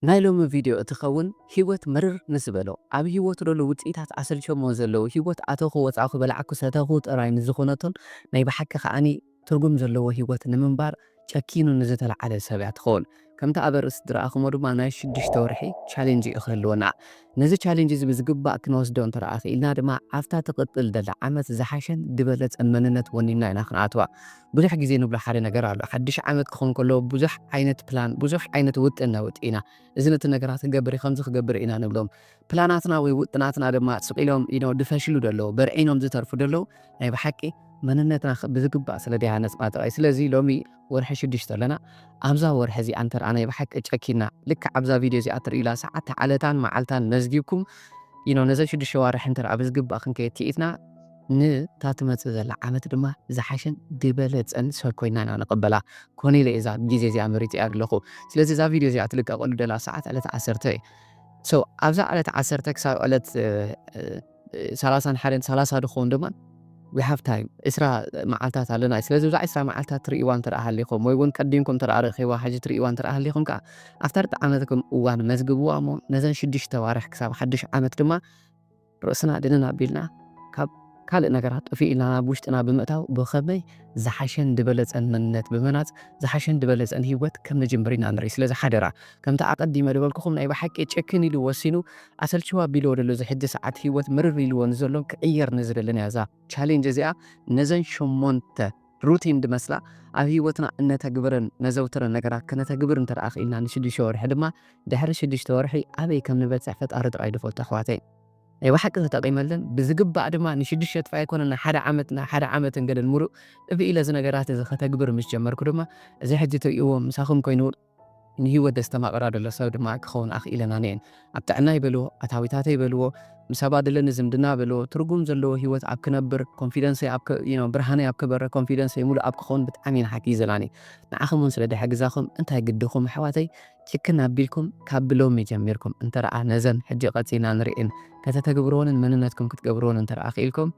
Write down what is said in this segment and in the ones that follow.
ናይ ሎሚ ቪድዮ እትኸውን ህይወት ምርር ንዝበሎ፣ ኣብ ህይወቱ ደሎ ውፅኢታት ኣሰልቸሞ ዘለዉ፣ ህይወት ኣተኹ ወፃኹ በላዕኩ ሰተኹ ጥራይ ንዝኾነቶን ናይ ብሓቂ ከዓኒ ትርጉም ዘለዎ ህይወት ንምንባር ጨኪኑ ንዝተለዓለ ሰብ እያ ትኸውን። ከምቲ ኣብ ኣርእስቲ ዝረኣኹሞ ድማ ናይ ሽዱሽተ ወርሒ ቻሌንጅ እዩ ክህልወና። ነዚ ቻሌንጅ እዚ ብዝግባእ ክንወስዶ እንተ ደኣ ክኢልና ድማ ኣብታ ትቕጽል ዘላ ዓመት ዝሓሸን ዝበለጸን መንነት ወኒንና ኢና ክንኣትዋ። ብዙሕ ግዜ ንብሎ ሓደ ነገር ኣሎ። ሓድሽ ዓመት ክኸውን ከሎ ብዙሕ ዓይነት ፕላን፣ ብዙሕ ዓይነት ውጥን ነውጥ ኢና። እዚ ነቲ ነገራት ክገብር እዩ፣ ከምዚ ክገብር ኢና ንብሎም። ፕላናትና ወይ ውጥናትና ድማ ስቕ ኢሎም ኢኖ ድፈሽሉ ደለዉ፣ በርዒኖም ዝተርፉ ደለዉ። ናይ ብሓቂ መንነትና ኸ-፣ ብዝግባእ ስለ ደይሃነጽና ጥራይ። ስለዚ ሎሚ ወርሒ ሽዱሽተ ኣለና። ኣብዛ ወርሒ እዚኣ እንተ ደኣ ናይ ብሓቂ ጨኪና፣ ልክዕ ኣብዛ ቪድዮ እዚኣ ትርእዩላ ሰዓት፣ ዓለታን መዓልታን መዝጊብኩም፣ ኢኖ ነዘን ሽዱሽተ ዋርሒ እንተ ደኣ ብዝግባእ ክንከይድ ክኢትና፣ ንታ ትመጽእ ዘላ ዓመት ድማ ዝሓሸን ዝበለጸን ሰብ ኮይና ኢና ንቕበላ። ኮነ ኢለ እዛ ግዜ እዚኣ መሪጸያ ኣለኹ። ስለዚ እዛ ቪድዮ እዚኣ ትልቀቐሉ ደላ ሰዓት ዕለት ዓሰርተ እዩ። So፣ ኣብዛ ዕለት ዓሰርተ ክሳብ ዕለት፣ እ፣ እ፣ ሰላሳን ሓደን፣ ሰላሳ ድኸውን ድማ we have time፣ ዕስራ መዓልታት ኣለና። ስለዚ እዛ ዕስራ መዓልታት ትርእይዋ እንተ ደኣ ሃሊኹም፣ ወይ እውን ቀዲምኩም እንተ ደኣ ረኺብዋ፣ ሕጂ ትርእይዋ እንተ ደኣ ሃሊኹም ከኣ፣ ኣብታ ርጥዓመትኩም እዋን መዝግብዋ እሞ፣ ነዘን ሽዱሽተ ዋርሕ ክሳብ ሓድሽ ዓመት ድማ ርእስና ድንን ኣቢልና ካብ ካልእ ነገራት ጥፍእ ኢልና ናብ ውሽጥና ብምእታው ብኸመይ ዝሓሸን ዝበለጸን መንነት ብምህናጽ ዝሓሸን ዝበለጸን ህይወት ከም ንጅምር ኢና ንርኢ። ስለዚ ሓደራ፣ ከምቲ ኣቐዲመ ዝበልኩኹም ናይ ብሓቂ ጭክን ኢሉ ወሲኑ ኣሰልችዋ ኣቢልዎ ደሎ እዚ ሕጂ ሰዓት ህይወት ምርር ኢልዎ ንዘሎን ክዕየር ንዝደልን እያ እዛ ቻሌንጅ እዚኣ። ነዘን ሸሞንተ ሩቲን ድመስላ ኣብ ህይወትና እነተግብረን ነዘውትረን ነገራት ከነተግብር እንተ ደኣ ክኢልና ንሽዱሽተ ወርሒ ድማ ድሕሪ ሽዱሽተ ወርሒ ኣበይ ከም ንበጽሕ ፈጣሪ ጥራይ ድፈልጦ ኣሕዋተይ። ናይ ብሓቂ ተጠቒመለን ብዝግባእ ድማ ንሽዱሽተ ጥፋ ኣይኮነን፣ ንሓደ ዓመት፣ ንሓደ ዓመትን ገለን ሙሉእ ጥፍእ ኢለ እዚ ነገራት እዚ ከተግብር ምስ ጀመርኩ ድማ፣ እዚ ሕጂ ትርእይዎ ምሳኹም ኮይኑ ንህይወት ዘስተማቕራ ዘሎ ሰብ ድማ ክኸውን ኣኽኢለናኒ እየን። ኣብ ጥዕናይ በልዎ፣ ኣታዊታተይ በልዎ፣ ምስ ኣባድለኒ ዝምድና በልዎ፣ ትርጉም ዘለዎ ህይወት ኣብ ክነብር፣ ኮንፊደንሰይ ኣብ ከ-፣ you know፣ ብርሃነይ ኣብ ከበረ፣ ኮንፊደንሰይ ሙሉእ ኣብ ክኸውን ብጣዕሚ እየን ሓጊዘናኒ። ንዓኹም እውን ስለ ድሕግዛኹም እንታይ ግድኹም ኣሕዋተይ፣ ጭክን ኣቢልኩም ካብ ብሎሚ ጀሚርኩም እንተ ደኣ ነዘን ሕጂ ቀጺልና ንርእን ከተተግብርዎንን መንነትኩም ክትገብርዎን እንተ ደኣ ክኢልኩም፣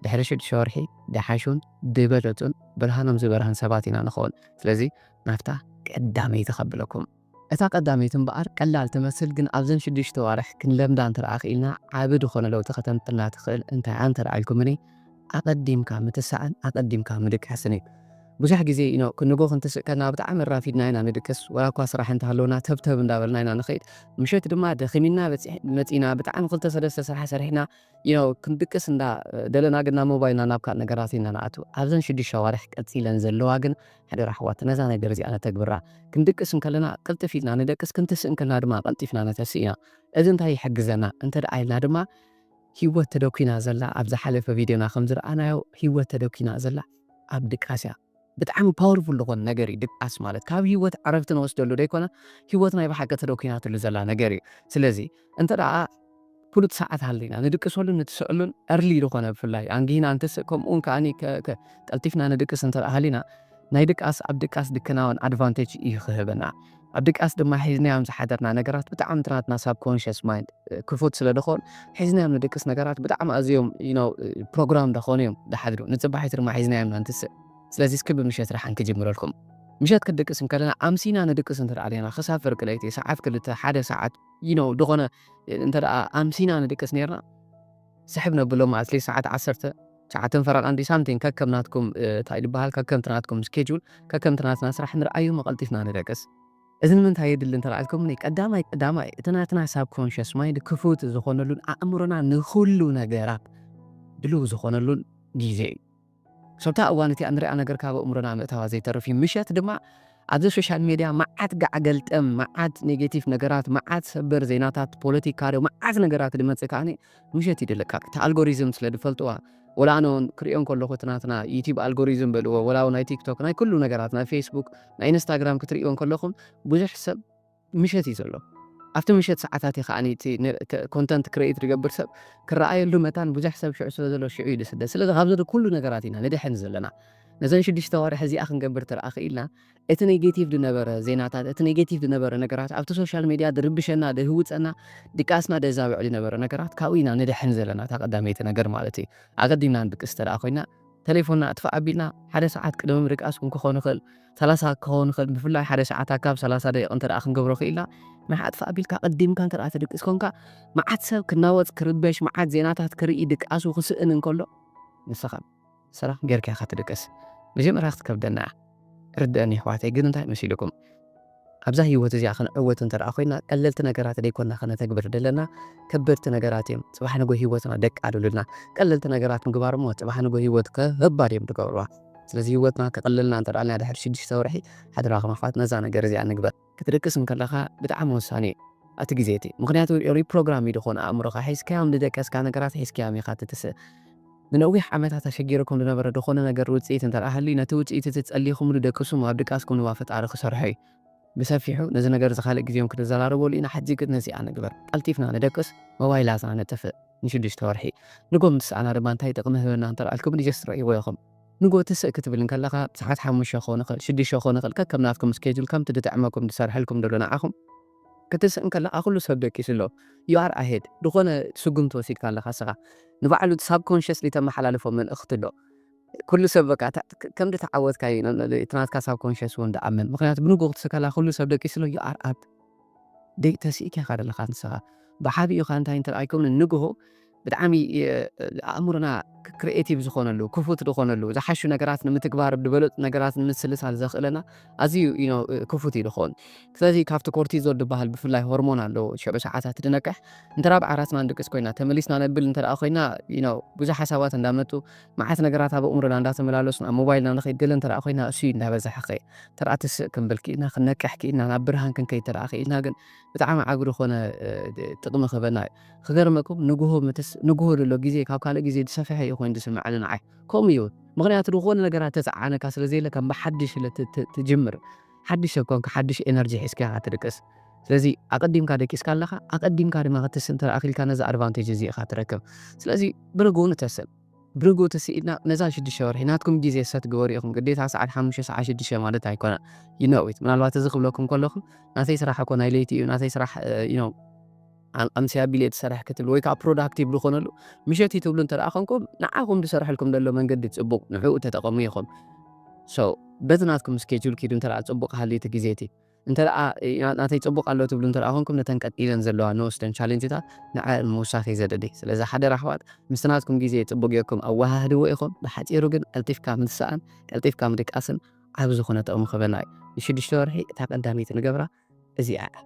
ድሕሪ ሽዱሽተ ወርሒ ደሓሹን ዝበለጹን ብርሃኖም ዝበርሃን ሰባት ኢና ንኸውን። ስለዚ ናብታ ቀዳመይቲ ከብለኩም። እታ ቀዳመይቲ እምበኣር ቀላል ትመስል፣ ግን ኣብዘን ሽዱሽተ ዋርሕ ክንለምዳ እንተ ደኣ ክኢልና ዓቢ ዝኾነ ለውጢ ከተምጽልና ትኽእል እንታይ እያ እንተ ደኣ ኢልኩምኒ፣ ኣቐዲምካ ምትሳእን ኣቐዲምካ ምድቃስን እዩ። ብዙሕ ግዜ፣ you know፣ ክንጎ ክንትስእ ከለና ብጣዕሚ ኣራፊድና ኢና ንድቅስ፣ ወላ እኳ ስራሕ እንተሃለወና ተብተብ እንዳበልና ኢና ንኸይድ። ምሸት ድማ ደኺምና በጺሕ-፣ መጺና ብጣዕሚ ክልተ ሰለስተ ስራሕ ሰሪሕና፣ you know፣ ክንድቅስ እንዳ ደለና ግን ናብ ሞባይልና ናብ ካልእ ነገራት ኢና ንኣቱ። ኣብዘን ሽዱሽተ ኣዋርሕ ቀጺለን ዘለዋ ግን ሓደራ ኣሕዋት ነዛ ነገር እዚኣ ነተግብራ። ክንድቅስ እንከለና ቅልጥፍ ኢልና ንደቅስ፣ ክንትስእ እንከለና ድማ ቀልጢፍና ነተስእ ኢና። እዚ እንታይ ይሕግዘና እንተ ደኣ ኢልና ድማ ህይወት ተደኲና ዘላ፣ ኣብ ዝሓለፈ ቪድዮና ከም ዝረኣናዮ፣ ህይወት ተደኲና ዘላ ኣብ ድቃስ እያ። ብጣዕሚ ፓወርፉል ዝኾነ ነገር እዩ ድቃስ ማለት። ካብ ህይወት ዕረፍቲ ንወስደሉ ደይኮነ፣ ህይወት ናይ ብሓቂ ተደኲናትሉ ዘላ ነገር እዩ። ስለዚ፣ እንተ ደኣ ፍሉጥ ሰዓት ሃሊና፣ ንድቅሰሉን ንትስእሉን፣ ኤርሊ ዝኾነ ብፍላይ፣ ኣንጊህና እንትስእ፣ ከምኡውን ከኣኒ ከ-፣ ከ-፣ ቀልጢፍና ንድቅስ እንተ ደኣ ሃሊና፣ ናይ ድቃስ፣ ኣብ ድቃስ ድክናውን ኣድቫንቴጅ እዩ ክህበና። ኣብ ድቃስ ድማ ሒዝናዮም ዝሓደርና ነገራት ብጣዕሚ እቲ ናትና ሳብኮንሽስ ማይንድ፣ እ፣ ክፉት ስለ ዝኾን፣ ሒዝናዮም ንድቅስ ነገራት ብጣዕሚ ኣዝዮም፣ you know፣ እ፣ ፕሮግራም ደኾኑ እዮም ድሓድሩ። ንጽባሒት ድማ ሒዝናዮም ኢና ንትስእ። ስለዚ እስኪ ብምሸት ደሓን ክጅምረልኩም። ምሸት ክንድቅስ እንከለና ኣምሲና ንድቅስ እንተ ደኣ ዴና፣ ክሳብ ፍርቂ ለይቲ፣ ሰዓት ክልተ፣ ሓደ ሰዓት፣ you know፣ ዝኾነ፣ እ፣ እንተ ደኣ ኣምሲና ንድቅስ ኔርና፣ ስሕብ ነብሎም፣ ኣትሊስት ሰዓት ዓሰርተ፣ ትሽዓተን ፈረቓን ድዩ ሳምቲንግ፣ ከከም ናትኩም፣ እ፣ እንታይ ድበሃል፣ ከከምቲ ናትኩም ስኬጁል፣ ከከምቲ ናትና ስራሕ ንርኣዩ፣ መቐልጢፍና ንደቅስ። እዚ ንምንታይ የድሊ እንተ ደኣ ኢልኩምኒ፣ ቀዳማይ፣ ቀዳማይ፣ እቲ ናትና ሳብኮንሽስ ማይንድ ክፉት ዝኾነሉን ኣእምሮና ንኹሉ ነገራት ድሉው ዝኾነሉን ግዜ እዩ። ሰብታ እዋን እቲኣ ንሪኣ ነገር ካብ ኣእምሮና ምእታዋ ዘይተርፍ እዩ። ምሸት ድማ ኣብዚ ሶሻል ሜድያ መዓት ጋዕ ገልጠም፣ መዓት ኔጌቲቭ ነገራት፣ መዓት ሰበር ዜናታት፣ ፖለቲካ ዶ፣ መዓት ነገራት ድመጽእ ከኣኒ ምሸት እዩ ድልቀቅ። እቲ ኣልጎሪዝም ስለ ድፈልጥዋ፣ ወላ ኣነ እውን ክሪኦ እንከለኹ እቲ ናትና ዩቲዩብ ኣልጎሪዝም በልዎ፣ ወላ እውን ናይ ቲክቶክ፣ ናይ ኩሉ ነገራት፣ ናይ ፌስቡክ፣ ናይ ኢንስታግራም ክትሪእዎ እንከለኹም ብዙሕ ሰብ ምሸት እዩ ዘሎ። ኣብቲ ምሸት ሰዓታት እዩ ከኣኒ እቲ ነ-፣ ተ-፣ ኮንተንት ክሬኤት ዝገብር ሰብ ክረኣየሉ መታን ብዙሕ ሰብ ሽዑ ስለ ዘሎ ሽዑ እዩ ዝስደድ። ስለዚ ካብዚ ኩሉ ነገራት ኢና ንድሕን ዘለና። ነዘን ሽዱሽተ ኣዋርሕ እዚኣ ክንገብር ተረኣ ክኢልና፣ እቲ ኔጌቲቭ ዝነበረ ዜናታት፣ እቲ ኔጌቲቭ ዝነበረ ነገራት፣ ኣብቲ ሶሻል ሜድያ ድርብሸና፣ ድህውጸና፣ ድቃስና ደዛብዕ ዝነበረ ነገራት ካብኡ ኢና ንድሕን ዘለና። እታ ቀዳመይቲ ነገር ማለት እዩ። ኣቐዲምና ንድቅስ ተደኣ ኮይና፣ ተሌፎንና ኣጥፋእ ኣቢልና ሓደ ሰዓት ቅድሚ ምድቃስ እውን ክኾን ይኽእል፣ ሰላሳ ክኸውን ይኽእል። ብፍላይ ሓደ ሰዓት ኣካብ ሰላሳ ደቂቕ እንተ ደኣ ክንገብሮ ክኢልና፣ ንዓ ኣጥፋእ ኣቢልካ ቀዲምካ እንተ ደኣ ትድቅስ ኮንካ፣ መዓት ሰብ ክናወጽ፣ ክርበሽ፣ መዓት ዜናታት ክርኢ፣ ድቃሱ ክስእን እንከሎ፣ ንስኻ ስራሕ ጌርካ ኢኻ ትድቅስ። መጀመርያ ክትከብደና እያ። ርድእኒ ኣሕዋተይ፣ ግን እንታይ መሲልኩም? ኣብዛ ህይወት እዚኣ ክንዕወት እንተ ደኣ ኮይና፣ ቀለልቲ ነገራት ደይኮና ከነተግብር ደለና፣ ከበድቲ ነገራት እዮም ጽባሕ ንጎ ህይወትና ደቃልሉልና። ቀለልቲ ነገራት ምግባር እሞ ጽባሕ ንጎ ህይወት ከባድ እዮም ዝገብርዋ። ስለዚ ህይወትና ከቐልልና እንተ ደኣ ኢልና ድሕሪ ሽዱሽተ ወርሒ፣ ሓደራኹም ኣሕዋት፣ ነዛ ነገር እዚኣ ንግበር። ክትድቅስ እንከለኻ ብጣዕሚ ወሳኒ እዩ እቲ ግዜ እቲ። ምኽንያቱ ሪፕሮግራም እዩ ዝኾነ ኣእምሮኻ። ሒዝካዮም ዝደቀስካ ነገራት ሒዝካዮም ኢኻ ትትስእ። ንነዊሕ ዓመታት ኣሸጊርኩም ዝነበረ ዝኾነ ነገር ውጽኢት እንተ ደኣ ሃልዩ፣ ነቲ ውጽኢት እቲ ጸሊኹምሉ ደቅሱም ኣብ ድቃስኩም ድማ ፈጣሪ ክሰርሖ እዩ። ብሰፊሑ ነዚ ነገር እዚ ካልእ ግዜ እውን ክንዘራረበሉ ኢና። ሕጂ ግን ነዚኣ ንግበር። ቀልጢፍና ንደቅስ፣ ሞባይላትና ነጥፍእ ንሽዱሽተ ወርሒ። ንጎ ምስ ሰኣና ድማ እንታይ ጥቕሚ ህበና እንተ ደኣ ኢልኩም ጀስት ረእይዎ ኢኹም። ንጎ ትስእ ክትብል እንከለኻ ሰዓት ሓሙሽተ ክኸውን ይኽእል፣ ሽዱሽተ ክኸውን ይኽእል፣ ከከም ናትኩም ስኬጁል ከምቲ ዝጥዕመኩም ዝሰርሐልኩም ዘሎ ንዓኹም። ክትስእ እንከለኻ ኩሉ ሰብ ደቂሱ ኣሎ። You are ahead። ዝኾነ ስጉምቲ ወሲድካ ኣለኻ ንስኻ። ንባዕሉ ሳብኮንሽስሊ ተመሓላልፎ መልእኽቲ ኣሎ። ኩሉ ሰብ በቃ እታ- ከ- ከም ዝተዓወትካ እዩ ነ- ነ- እቲ ናትካ ሳብኮንሽስ እውን ዝኣምን። ምኽንያቱ ብንግሆ ክትስእ ከላ ኩሉ ሰብ ደቂሱ ኣሎ። You are up። ደይ ተስኢካ ኢኻ ዘለኻ ንስኻ። ብዓብዩኻ እንታይ እንተ ኣይኮምን ንግሆ ብጣዕሚ የ- ኣእምሮና ክሪኤቲቭ ዝኾነሉ፣ ክፉት ዝኾነሉ፣ ዝሓሹ ነገራት ንምትግባር፣ ዝበለጹ ነገራት ንምስልሳል ዘኽእለና ኣዝዩ you know ክፉት እዩ ዝኸውን። ስለዚ ካብቲ ኮርቲዞል ዝበሃል ብፍላይ ሆርሞን ኣሎ ሽዑ ሰዓታት ዝነቅሕ፣ እንተ ደኣ ዓራትና ንድቅስ ኮይና፣ ተመሊስና ነብል እንተ ደኣ ኮይና፣ you know ብዙሕ ሓሳባት እንዳመጹ፣ መዓት ነገራት ኣብ ኣእምሮና እንዳተመላለሱ፣ ናብ ሞባይልና ንኸይድ ገለ እንተ ደኣ ኮይና፣ እሱ እዩ እንዳበዝሐ ኸ። እንተ ደኣ ትስእ ክንብል ክኢልና፣ ክንነቅሕ ክኢልና፣ ናብ ብርሃን ክንከይድ እንተ ደኣ ክኢልና ግን፣ ብጣዕሚ ዓቢ ዝኾነ፣ እ፣ ጥቕሚ ክህበና እዩ። ክገርመኩም፣ ንግሆ ምትስ-፣ ንግሆ ዘሎ ግዜ ካብ ካልእ ግዜ ዝሰፍሐ እዩ ኮይኑ ዝስምዐኒ ንዓይ። ከምኡ እዩ። ምኽንያቱ፣ ዝኾነ ነገራት ተጸዓነካ ስለ ዘየለ፣ ከም ብሓድሽ ኢለ ት-፣ ት-፣ ትጅምር። ሓድሽ ሰብ ኮንካ፣ ሓድሽ ኤነርጂ ሒዝካ ኢኻ ትድቅስ። ስለዚ፣ ኣቐዲምካ ደቂስካ ኣለኻ፣ ኣቐዲምካ ድማ ክትስእ እንተ ደኣ ክኢልካ፣ ነዚ ኣድቫንቴጅ እዚ ኢኻ ትረክብ። ስለዚ፣ ብንግሆ ንተስእ። ብንግሆ ተስኢልና፣ ነዛ ሽዱሽተ ወርሒ ናትኩም ግዜ ሰት ግበሩ ኢኹም። ግዴታ ሰዓት ሓሙሽተ፣ ሰዓት ሽዱሽተ ማለት ኣይኮነን። You know it። ምናልባት እዚ ክብለኩም ከለኹ፣ ናተይ ስራሕ እኮ ናይ ለይቲ እዩ፣ ናተይ ስራሕ፣ እ፣ you know፣ ኣም-፣ ኣምስያ ቢለ ትሰርሕ ክትብሉ ወይ ከዓ ፕሮዳክቲቭ ዝኾነሉ ምሸት እዩ ትብሉ እንተ ደኣ ኮንኩም፣ ንዓኹም ዝሰርሐልኩም ዘሎ መንገዲ ጽቡቕ፣ ንዕኡ ተጠቐሙ ኢኹም። So፣ በዚ ናትኩም ስኬጁል ኪዱ እንተ ደኣ ጽቡቕ ሃልዩ እቲ ግዜ እቲ። እንተ ደኣ፣ እ፣ ናተይ ጽቡቕ ኣሎ ትብሉ እንተ ደኣ ኮንኩም፣ ነተን ቀጢለን ዘለዋ ንወስደን ቻሌንጅታት ንዐ ምውሳኽ እዩ ዘድሊ። ስለዚ ሓደራ ኣሕዋት፣ ምስቲ ናትኩም ግዜ ጽቡቕ ጌርኩም ኣወሃህድዎ ኢኹም። ብሓጺሩ ግን ቀልጢፍካ ምትሳእን ቀልጢፍካ ምድቃስን ዓቢ ዝኾነ ጥቕሚ ክህበና እዩ። ንሽዱሽተ ወርሒ እታ ቀዳመይቲ ንገብራ እዚኣ እያ።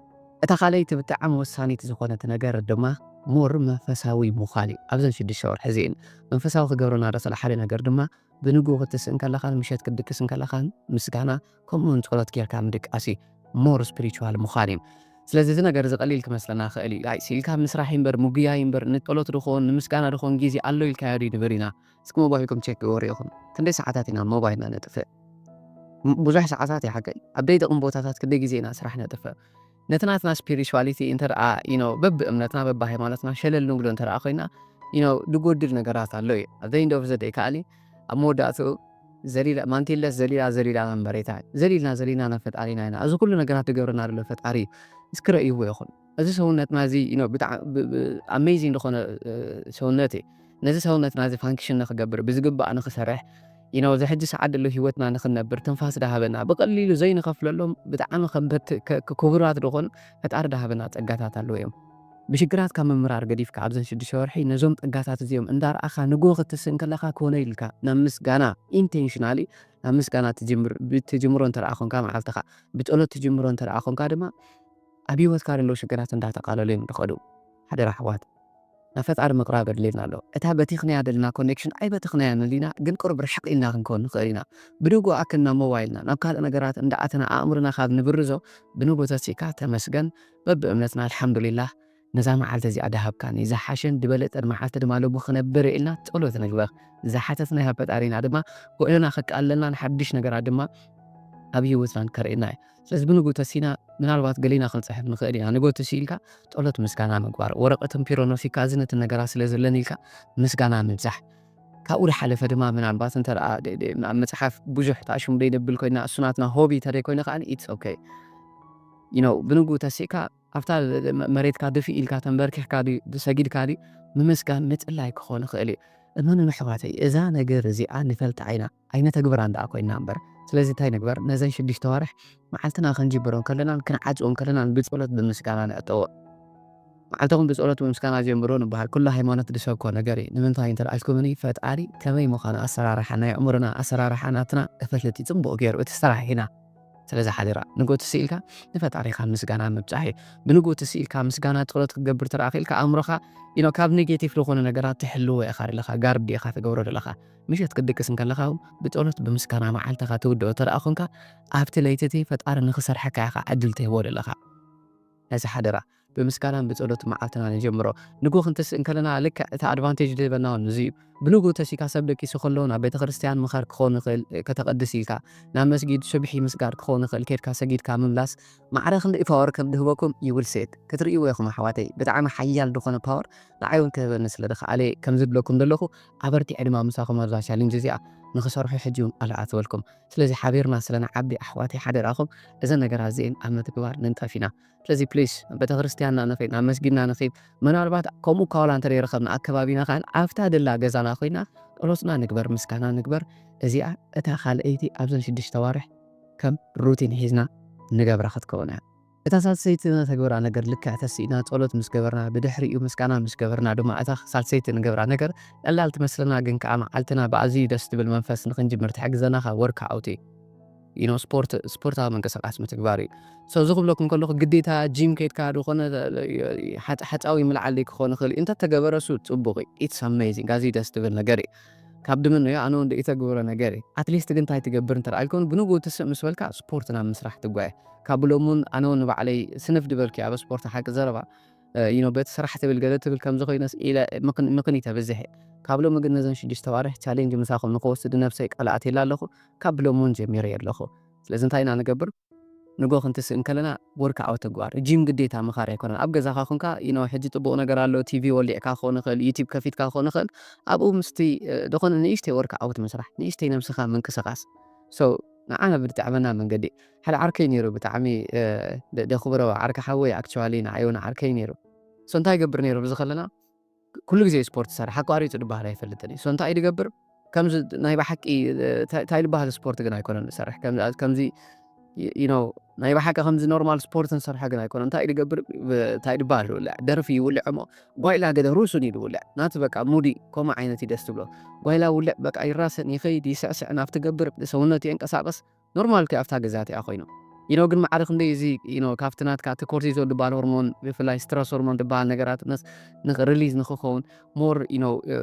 እታ ካልኣይቲ ብጣዕሚ ወሳኒት ዝኾነት ነገር ድማ ሞር መንፈሳዊ ምዃን እዩ። ኣብዘን ሽዱሽተ ወርሒ እዚእን መንፈሳዊ ክገብረና ዝኽእል ሓደ ነገር ድማ ብንግሆ ክትስእ እንከለኻን ምሸት ክትድቅስ እንከለኻን ምስጋና ከምኡውን ጸሎት ጌርካ ምድቃስ እዩ። ሞር ስፒሪቹዋል ምዃን እዩ። ስለዚ እዚ ነገር እዚ ቀሊል ክመስለና ክእል እዩ። ኣይ፣ ስኢልካ ምስራሕ እምበር፣ ምጉያይ እምበር፣ ንጸሎት ድኾን፣ ንምስጋና ድኾን ግዜ ኣሎ ኢልካዮ ድዩ ንብል ኢና። እስኪ ሞባይልኩም ቼክ ግበሩ ኢኹም። ክንደይ ሰዓታት ኢና ሞባይልና ነጥፍእ? ም-፣ ብዙሕ ሰዓታት እዩ ሓቀይ። ኣብ ደይጥቕም ቦታታት ክንደይ ግዜ ኢና ስራሕ ነጥፍእ? ነቲ ናትና ስፒሪቹዋሊቲ እንተ ደኣ፣ you know፣ በብእምነትና፣ በብሃይማኖትና ሸለል ንብሎ እንተ ደኣ ኮይና፣ you know፣ ዝጎድል ነገራት ኣሎ እዩ። ኣብ the end of the day ከኣኒ፣ ኣብ መወዳእትኡ ዘሊላ፣ ማንቲለስ ዘሊላ፣ ዘሊላ መንበሬታ። ዘሊልና፣ ዘሊልና ናብ ፈጣሪና ኢና። እዚ ኩሉ ነገራት ዝገብረና ዘሎ ፈጣሪ እዩ። እስኪ ረእይዎ ኢኹም። እዚ ሰውነትና እዚ፣ you know፣ ብጣዕ-፣ ብ-፣ ብ-፣ ኣሜዚንግ ዝኾነ፣ እ፣ ሰውነት እዩ። ነዚ ሰውነትና እዚ ፋንክሽን ንኽገብር፣ ብዝግባእ ንኽሰርሕ፣ you know፣ እዚ ሕጂ ሰዓት ዘሎ ህይወትና ንኽንነብር፣ ትንፋስ ዝሃበና፣ ብቐሊሉ ዘይንኸፍለሎም ብጣዕሚ ከበድቲ፣ ከ-፣ ከ-፣ ክቡራት ዝኾኑ ፈጣሪ ዝሃበና ጸጋታት ኣለዉ እዮም። ብሽግራት ካብ ምምራር ገዲፍካ፣ ኣብዘን ሽዱሽተ ወርሒ ነዞም ጸጋታት እዚኦም እንዳረኣኻ ንግሆ ክትስእ እንከለኻ ኮነ ኢልካ ናብ ምስጋና፣ ኢንቴንሽናሊ ናብ ምስጋና ትጅምር-፣ ብ-፣ ትጅምሮ እንተ ደኣ ኾንካ መዓልትኻ፣ ብጸሎት ትጅምሮ እንተ ደኣ ኾንካ ድማ፣ ኣብ ህይወትካ ዘለዉ ሽግራት እንዳተቃለሉ እዮም ዝኸዱ። ሓደራ ኣሕዋት፣ ናብ ፈጣሪ ምቕራብ ኣድልየና ኣሎ። እታ በቲኽናያ ዘለና ኮኔክሽን ኣይበተኽናያን ኣሊና፣ ግን ቁሩብ ርሕቕ ኢልና ክንከውን ንኽእል ኢና። ብንግሆ ኣክል ናብ ሞባይልና፣ ናብ ካልእ ነገራት እንዳኣተና ኣእምሮና ካብ ንብርዞ፣ ብንግሆ ተሲእካ ተመስገን፣ በብእምነትና ኣልሓምዱሊላህ፣ ነዛ መዓልቲ እዚኣ ድሃብካኒ፣ ዝሓሸን ዝበለጸን መዓልቲ ድማ ሎሚ ክነብር ኢልና ጸሎት ንግበር። ዝሓተትናዮ ፈጣሪና ድማ ውዕሎና ከቃልለልናን ሓድሽ ነገራት ድማ ኣብ ህይወትና ከርእየና እዩ። ስለዚ ብንግሆ ተሲእና ምናልባት ገሊና ክንጽሕፍ ንኽእል ኢና። ንግሆ ተሲእልካ ጸሎት ምስጋና ምግባር፣ ወረቐትን ፒሮን ወሲድካ እዚ ነቲ ነገራት ስለ ዘለኒ ኢልካ ምስጋና ምብዛሕ። ካብኡ ዝሓለፈ ድማ ምናልባት እንተ ደኣ ደ-፣ ደ-፣ ኣብ መጽሓፍ ብዙሕ ተኣሽሙ ደይነብል ኮይና፣ እሱ ናትና ሆቢ እንተ ደይኮይኑ ከኣ it's okay። You know፣ ብንግሆ ተሲእካ ኣብታ መ-፣ መሬትካ ድፍእ ኢልካ ተንበርኪኽካ ድዩ፣ ሰጊድካ ድዩ፣ ምምስጋን ምጽላይ ክኾን ይኽእል እዩ። እመኑኒ ኣሕዋተይ፣ እዛ ነገር እዚኣ ንፈልጣ ኢና፣ ኣይነተግብራን ደኣ ኮይና እምበር። ስለዚ እንታይ ንግበር? ነዘን ሽዱሽተ ኣዋርሕ መዓልትና ክንጅብሮ ከለናን ክንዓጽዎ ከለናን ብጸሎት ብምስጋና ንዕጠዎ። መዓልትኹም ብጸሎት ብምስጋና ጀምሮ ንበሃል። ኩሉ ሃይማኖት ዝሰብኮ ነገር እዩ። ንምንታይ እንተ ደኣ ኢልኩምኒ፣ ፈጣሪ ከመይ ምዃኑ፣ ኣሰራርሓ ናይ ኣእምሮና፣ ኣሰራርሓ ናትና ክፈልጥ እዩ ጽቡቕ ገይሩ። እቲ ስራሕ ኢና። ስለዚ ሓደራ፣ ንግሆ ትስኢልካ ንፈጣሪኻ ምስጋና ምብጻሕ እዩ። ብንግሆ ትስኢልካ ምስጋና ጸሎት ክትገብር ተደኣ ኽኢልካ፣ ኣእምሮኻ፣ you know፣ ካብ ኔጌቲቭ ዝኾነ ነገራት ትሕልዎ ኢኻ ዘለኻ፣ ጋርድ ኢኻ ትገብሮ ዘለኻ። ምሸት ክትድቅስ እንከለኻ እውን ብጸሎት ብምስጋና መዓልትኻ ትውድኦ ተደኣ ኾንካ፣ ኣብቲ ለይቲ እቲ ፈጣሪ ንኽሰርሐካ ኢኻ ዕድል ትህቦ ዘለኻ። ነዚ ሓደራ፣ ብምስጋናን ብጸሎት መዓልትና ንጀምሮ። ንግሆ ክንትስእ እንከለና ልክዕ እቲ ኣድቫንቴጅ ዝህበና እውን እዚ እዩ። ብንግሆ ተሲእካ ሰብ ደቂሱ ከሎ ናብ ቤተ ክርስቲያን ምኻድ ክኸውን ይኽእል፣ ከተቐድስ ኢልካ ናብ መስጊድ ሱብሒ ምስጋድ ክኸውን ይኽእል፣ ኬድካ ሰጊድካ ምምላስ። ማዕረ ክንደይ ፓወር ከም ዝህበኩም you will see it። ክትርእይዎ ኢኹም ኣሕዋተይ። ብጣዕሚ ሓያል ዝኾነ ፓወር ንዓይ እውን ክህበኒ ስለ ዝኸኣለ እየ ከምዚ ዝብለኩም ዘለኹ። ኣበርቲዐ ድማ ምሳኹም ኣብዛ ቻሌንጅ እዚኣ ንኽሰርሑ ሕጂ እውን ኣልኣትበልኩም። ስለዚ ሓቢርና ስለ ንዓቢ ኣሕዋተይ ሓደራኹም እዘን ነገራት እዚኤን ኣብ ምትግባር ንንጠፍ ኢና። ስለዚ ፕሊስ ቤተክርስትያንና ንኺድ፣ ናብ መስጊድና ንኺድ። ምናልባት ከምኡ እኳ ዋላ እንተ ዘይረኸብና ኣብ ከባቢና ኸዓ ኣብታ ደላ ገዛና ኮይና ጸሎትና ንግበር፣ ምስጋና ንግበር። እዚኣ እታ ካልኣይቲ ኣብዘን ሽዱሽተ ኣዋርሕ ከም ሩቲን ሒዝና ንገብራ ክትከውን እያ። እታ ሳልሰይቲ ነተግብራ ነገር ልክዕ ተሲእና ጸሎት ምስ ገበርና፣ ብድሕሪኡ ምስጋና ምስ ገበርና ድማ እታ ሳልሰይቲ ንገብራ ነገር ቀላል ትመስለና፣ ግን ከኣ መዓልትና ብኣዝዩ ደስ ትብል መንፈስ ንኽንጅምር ትሕግዘና ካብ ወርክ ኣውት እዩ። You know፣ ስፖርት፣ ስፖርታዊ ምንቅስቃስ ምትግባር እዩ። So፣ እዚ ክብለኩም ከለኹ ግዴታ ጂም ከይድካ ዝኾነ ሓፃ-፣ ሓፃዊ ምልዓል ክኾን ይኽእል እዩ። እንተተገበረ እሱ ፅቡቕ እዩ። It's amazing። ኣዝዩ ደስ ትብል ነገር እዩ። ካብ ድምነዮ ኣነ እውን ይተግብሮ ነገር እዩ። ኣትሊስት ግን እንታይ ትገብር እንተ ደኣ ኢልኩም፣ ብንግኡ ትስእ ምስ በልካ ስፖርት ናብ ምስራሕ ትጓየ። ካብ ሎሚ እውን ኣነ እውን ንባዕለይ ስንፍ ድበልኩ ኣብ ስፖርት ሓቂ ዘረባ፣ እ፣ you know፣ በቲ ስራሕ ትብል ገለ ትብል ከምዚ ኮይነስ ኢለ ምኽን-፣ ምኽን ይተብዝሕ እየ። ካብ ሎሚ ግን ነዘን ሽዱሽተ ኣዋርሕ ቻሌንጅ ምሳኹም ንክወስድ ነብሰይ ቃል ኣትየላ ኣለኹ። ካብ ሎሚ እውን ጀሚረ ኣለኹ። ስለዚ እንታይ ኢና ንገብር? ንግሆ ክንትስእ እንከለና ወርክ ኣውት ተግባር። ጂም ግዴታ ምኻድ ኣይኮነን። ኣብ ገዛኻ ኮንካ፣ you know፣ ሕጂ ጽቡቕ ነገር ኣሎ፣ ቲቪ ወሊዕካ ክኸውን ይኽእል፣ ዩቲዩብ ከፊትካ ክኸውን ይኽእል። ኣብኡ ምስቲ፣ እ፣ ዝኾነ ንእሽተይ ወርክ ኣውት ምስራሕ፣ ንእሽተይ ነብስኻ ምንቅስቓስ። So፣ ንዓና ብዝጥዕመና መንገዲ። ሓደ ዓርከይ ነይሩ ብጣዕሚ፣ እ፣ ደ-፣ ደኽብሮ ዓርኪ ሓወይ፣ ኣክቹዋሊ ንዓይ እውን ዓርከይ ነይሩ። So፣ እንታይ ይገብር ነይሩ ብዚ ከለና? ኩሉ ግዜ ስፖርት ይሰርሕ፣ ኣቋሪጹ ዝበሃል ኣይፈልጥን እዩ። So፣ እንታይ እዩ ዝገብር? ከምዚ ናይ ብሓቂ፣ እ፣ ታ-፣ እንታይ ዝበሃል ስፖርት ግን ኣይኮነን ዝሰርሕ። ከም-፣ ከምዚ፣ ይ-፣ you know፣ ናይ ብሓቂ ከምዚ ኖርማል ስፖርት ንሰርሖ ግን ኣይኮነን። እንታይ እዩ ዝገብር? ብ-፣ እንታይ ዝበሃል ይውልዕ? ደርፊ ይውልዕ እሞ፣ ጓይላ ገለ ሩሱን እዩ ዝውልዕ። ናቱ በቃ ሙዲ ከምኡ ዓይነት እዩ ደስ ትብሎ። ጓይላ ውልዕ በቃ ይራሰን፣ ይኸይድ፣ ይስዕስዕ፣ ናብቲ ገብር፣ ሰውነቱ የንቀሳቕስ። ኖርማል እቲ ኣብታ ገዛ እቲኣ ኮይኑ። You know፣ ግን ማዕረ ክንደይ እዚ፣ you know፣ ካብቲ ናትካ እቲ ኮርቲዞል ዝበሃል ሆርሞን፣ ብፍላይ ስትረስ ሆርሞን ዝበሃል ነገራት ነስ-፣ ንኽ-፣ ሪሊዝ ንኽኸውን፣ ሞር፣ you know፣ እ፣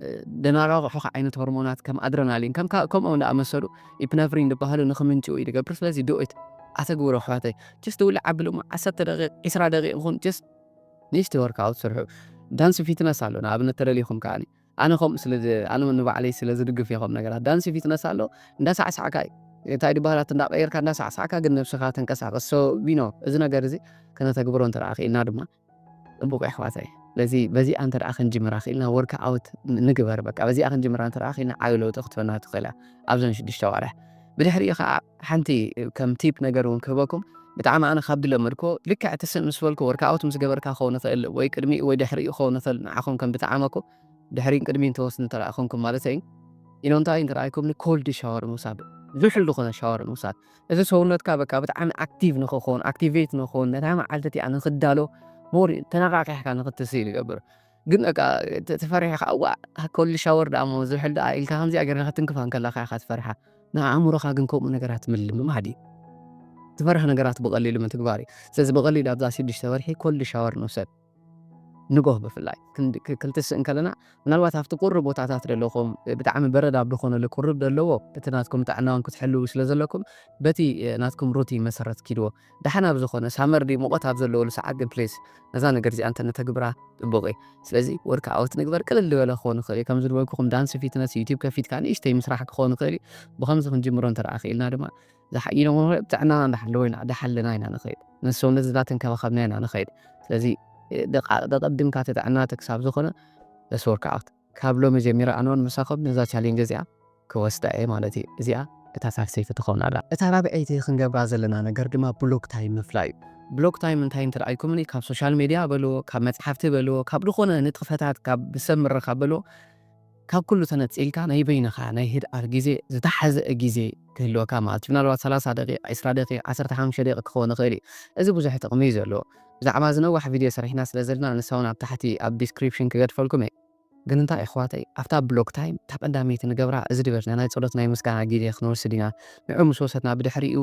እ፣ ደናጋግሑኻ ዓይነት ሆርሞናት ከም ኣድረናሊን፣ ከም ካ-፣ ከምኦም ዝኣመሰሉ ኢፕነፍሪን ዝበሃሉ ንኽምንጭው እዩ ዝገብር። ስለዚ do it፣ ኣተግብሮ ኣሕዋተይ። ጀስት ውልዕ ኣብል እሞ ዓሰርተ ደቂቕ፣ ዒስራ ደቂቕ ይኹን፣ ጀስት ንእሽተይ ወርክኣውት ስርሑ። ዳንስ ፊትነስ ኣሎ፣ ንኣብነት ተደሊኹም ከኣኒ። ኣነ ከምኡ ስለ ዝ-፣ ኣነ እውን ንባዕለይ ስለ ዝድግፍ እየ ከምኡ ነገራት። ዳንስ ፊትነስ ኣሎ፣ እንዳሳዕሳዕካ እዩ። እንታይ ዝበሃላት እንዳቀየርካ እንዳሳዕሳዕካ ግን ነብስኻ ተንቀሳቐስ። So፣ you know፣ እዚ ነገር እዚ ከነተግብሮ እንተ ደኣ ክኢልና ድማ ጽቡቕ ኣሕዋተይ። ስለዚ በዚኣ እንተ ደኣ ክንጅምራ ክኢልና ወርክ ኣውት ን-፣ ንግበር። በቃ በዚኣ ክንጅምራ እንተ ደኣ ክኢልና ዓቢ ለውጢ ክትበና ትኽእል እያ ኣብዘን ሽዱሽተ ኣዋርሕ። ብድሕሪኡ ኸዓ ሓንቲ ከም ቲፕ ነገር እውን ክህበኩም፣ ብጣዕሚ ኣነ ካብ ዝለመድኮ ልክዕ እቲ ስም ምስ በልኩ ወርክ ኣውት ምስ ገበርካ ክኸውን ይኽእል ወይ ቅድሚኡ ወይ ድሕሪኡ ክኸውን ይኽእል ንዓኹም ከም ዝጠዓመኩም ድሕሪን ቅድሚን ተወስኑ እንተ ደኣ ኮንኩም ማለተይ እዩ። You know እንታይ እንተ ደኣ ኢልኩምኒ ኮልድ ሻወር ምውሳድ፣ ዝሑል ዝኾነ ሻወር ምውሳድ። እዚ ሰውነትካ በቃ ብጣዕሚ ኣክቲቭ ንኽኸውን፣ ኣክቲቬት ንኽኸውን፣ ነታ መዓልቲ እቲኣ ንኽዳሎ፣ ሞር ተነቓቒሕካ ንኽትስእል ይገብር። ግን በቃ ተ-፣ ተፈሪሕኻ፣ "እዋእ፣ ኮልድ ሻወር ደኣ እሞ ዝሑል ደኣ" ኢልካ ከምዚኣ ጌርካ ክትንክፋ እንከለኻ ኢኻ ትፈርሓ። ንኣእምሮኻ ግን ከምኡ ነገራት ምልምማድ እዩ። ትፈርሕ ነገራት ብቐሊሉ ምትግባር እዩ። ስለዚ ብቐሊሉ ኣብዛ ሽዱሽተ ወርሒ ኮልድ ሻወር ንውሰድ። ንጎህ ብፍላይ ክንድ-፣ ክ-፣ ክንትስእ እንከለና፣ ምናልባት ኣብቲ ቁሩብ ቦታታት ዘለኹም፣ ብጣዕሚ በረድ ኣብ ዝኾነሉ ቁሩብ ዘለዎ፣ እቲ ናትኩም ጥዕና እውን ክትሕልዉ ስለ ዘለኩም፣ በቲ፣ እ፣ ናትኩም ሩቲን መሰረት ኪድዎ። ደሓን ኣብ ዝኾነ ሳመር ድዩ ሙቐት ኣብ ዘለወሉ ሰዓት ግን ፕሊዝ ነዛ ነገር እዚኣ እንተነተግብራ ጽቡቕ እዩ። ስለዚ ወርክ ኣውት ንግበር፣ ቅልል ዝበለ ክኸውን ይኽእል እዩ። ከም ዝበልኩኹም ዳንስ ፊትነስ ዩቲዩብ ከፊትካ ንእሽተይ ምስራሕ ክኸውን ይኽእል እዩ። ብኸምዚ ክንጅምሮ እንተ ደኣ ክኢልና ድማ ዝሓ-፣ you know፣ ጥዕናና እንዳሓለወ ኢና፣ እንዳሓለና ኢና ንኸይድ። ነቲ ሰውነት እንዳተንከባኸብና ኢና ንኸይድ። ስለዚ ደቃ-፣ ደቐድምካ እቲ ጥዕና ክሳብ ዝኾነ let's work out። ካብ ሎሚ ጀሚረ ኣነ እውን ምሳኹም ነዛ ቻሌንጅ እዚኣ ክወስዳ እየ ማለት እዩ። እዚኣ እታ ሳልሰይቲ ትኸውን ኣላ። እታ ራብዐይቲ ክንገብራ ዘለና ነገር ድማ ብሎክ ታይም ምፍላይ እዩ። ብሎክ ታይም እንታይ እንተ ደኣ ኢልኩምኒ፣ ካብ ሶሻል ሜድያ በልዎ፣ ካብ መጽሓፍቲ በልዎ፣ ካብ ዝኾነ ንጥፈታት፣ ካብ ብሰብ ምርኻብ በልዎ፣ ካብ ኩሉ ተነጺልካ ናይ በይንኻ ናይ ህድኣት ግዜ፣ ዝተሓዘ ግዜ ክህልወካ ማለት እዩ። ምናልባት ሰላሳ ደቂቕ፣ ዕስራ ደቂቕ፣ ዓሰርተ ሓሙሽተ ደቂቕ ክኸውን ይኽእል እዩ። እዚ ብዙሕ ጥቕሚ እዩ ዘለዎ። ብዛዕባ እዚ ነዋሕ ቪድዮ ሰሪሕና ስለ ዘለና ንሳ እውን ኣብ ታሕቲ ኣብ ዲስክሪፕሽን ክገድፈልኩም እየ። ግን እንታይ ኣሕዋተይ፣ ኣብታ ብሎክ ታይም እታ ቀዳመይቲ ንገብራ፣ እዚ ድበልና ናይ ጸሎት ናይ ምስጋና ግዜ ክንወስድ ኢና። ንዑ ምስ ወሰድና ብድሕሪኡ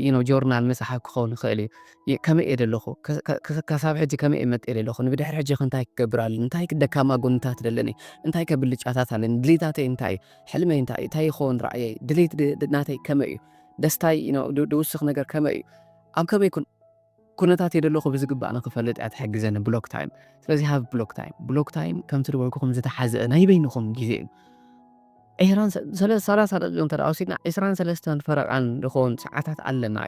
you know ጆርናል መጽሓፍ ክኸውን ይኽእል እዩ። የ- ከመይ እየ ደለኹ? ከ- ከ- ከ- ከሳብ ሕጂ ከመይ እየ መጤ ደለኹ? ንብድሕሪ ሕጂ ከ እንታይ ክገብር ኣለኒ? እንታይ ደካማ ጎንታት ደለኒ? እንታይ ከ ብልጫታት ኣለኒ? ድሌታተይ እንታይ እዩ? ሕልመይ እንታይ እዩ? እንታይ ይኸውን ራእየይ? ድሌት ድ- ድ- ናተይ ከመይ እዩ? ደስታይ you know ድ- ድውስኽ ነገር ከመይ እዩ? ኣብ ከመይ ኩን ኩነታት እየ ደለኹ ብዝግባእ ንክፈልጥ እያ ትሕግዘኒ ብሎክ ታይም። ስለዚ ሃብ ብሎክ ታይም። ብሎክ ታይም ከምቲ ዝበልኩኹም ዝተሓዘ ናይ በይንኹም ግዜ እዩ። ዕስራን ሰ- ሰለ- ሰላሳ ደቂቕ እንተ ደኣ ወሲድና፣ ዕስራን ሰለስተን ፈረቓን ዝኾን ሰዓታት ኣለና።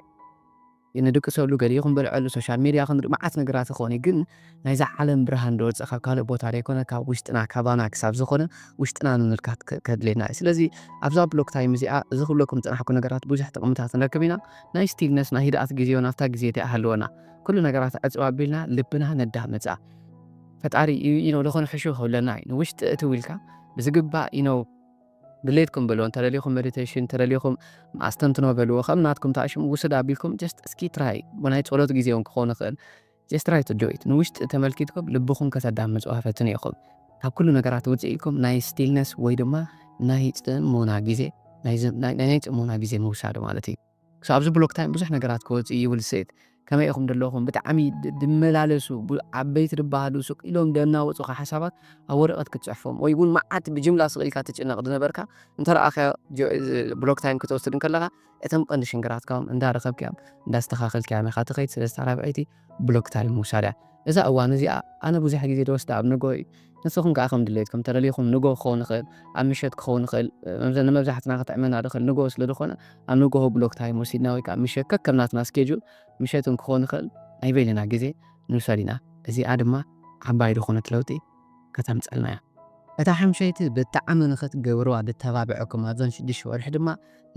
ንድቅሰሉ፣ ገሊኹም በልዐሉ፣ ሶሻል ሜድያ ክንርኢ፣ መዓት ነገራት ይኾን እዩ። ግን ናይዛ ዓለም ብርሃን ዝወፅእ ካብ ካልእ ቦታ ዘይኮነ፣ ካብ ውሽጥና፣ ካባና ክሳብ ዝኾነ ውሽጥና ምምልካት ከ- ከድልየና እዩ። ስለዚ ኣብዛ ብሎክ ታይም እዚኣ፣ እዚ ክብለኩም ዝፀናሕኩ ነገራት ብዙሕ ጥቕምታት ንረክብ ኢና። ናይ ስቲልነስ፣ ናይ ህድኣት ግዜውን ኣብታ ግዜ እቲኣ ሃልወና። ኩሉ ነገራት ዕፅው ኣቢልና ልብና ነዳምፃ። ፈጣሪ you know ዝኾነ ሕሹ ክብለና እዩ። ንውሽጢ እትው ኢልካ ብዝግባእ you know ድሌትኩም በልዎ። እንተደሊኹም ሜዲቴሽን፣ እንተደሊኹም ኣስተንትኖ በልዎ። ከም ናትኩም ተኣሽሙ ውስድ ኣቢልኩም just እስኪ ትራይ፣ ናይ ጸሎት ግዜ እውን ክኸውን ይኽእል። Just try to do it። ንውሽጢ ተመልኪትኩም ልብኹም ከተዳምጹ ፈትኑ ኢኹም። ካብ ኩሉ ነገራት ውጽእ ኢልኩም ናይ ስቲልነስ ወይ ድማ ናይ ጽሞና ግዜ፣ ናይ ዝ- ናይ ናይ ጽሞና ግዜ ምውሳድ ማለት እዩ። So ኣብዚ ብሎክ ታይም ብዙሕ ነገራት ክወጽእ ይብል ስእት። ከመይ ኢኹም ዘለኹም? ብጣዕሚ ድ- ድመላለሱ፣ ቡ- ዓበይቲ ድበሃሉ ስቕ ኢሎም ደናወጹኻ ሓሳባት ኣብ ወረቐት ክትጽሕፎም ወይ እውን መዓት ብጅምላ ስቕ ኢልካ ትጭነቕ ዝነበርካ እንተ ረኣኻዮ ጆ- እዚ ብሎክ ታይም ክትወስድ እንከለኻ እቶም ቀንዲ ሽንግራትካዮም እንዳረኸብካዮም እንዳስተኻኸልካዮም ኢኻ ትኸይድ። ስለዚ እታ ራብዐይቲ ብሎክ ታይም ምውሳድ እያ። እዛ እዋን እዚኣ ኣነ ብዙሕ ግዜ ዝወስዳ ኣብ ንጎ እዩ። ንስኹም ከኣ ከም ድሌትኩም ተደሊኹም ንጎ ክኸውን ይኽእል፣ ኣብ ምሸት ክኸውን ይኽእል። መብዘ- ንመብዛሕትና ክጥዕመና ዝኽእል ንጎ ስለ ዝኾነ ኣብ ንጎሆ ብሎክ ታይም ወሲድና ወይ ከዓ ምሸት ከከም ናትና ስኬጁል ምሸትን ክኸውን ይኽእል ናይ በይንና ግዜ ንውሰድ ኢና። እዚኣ ድማ ዓባይ ዝኾነት ለውጢ ከተምፀልና እያ። እታ ሓምሸይቲ ብጣዕሚ ንኽትገብርዋ ዝተባብዐኩም ኣብዘን ሽዱሽተ ወርሒ ድማ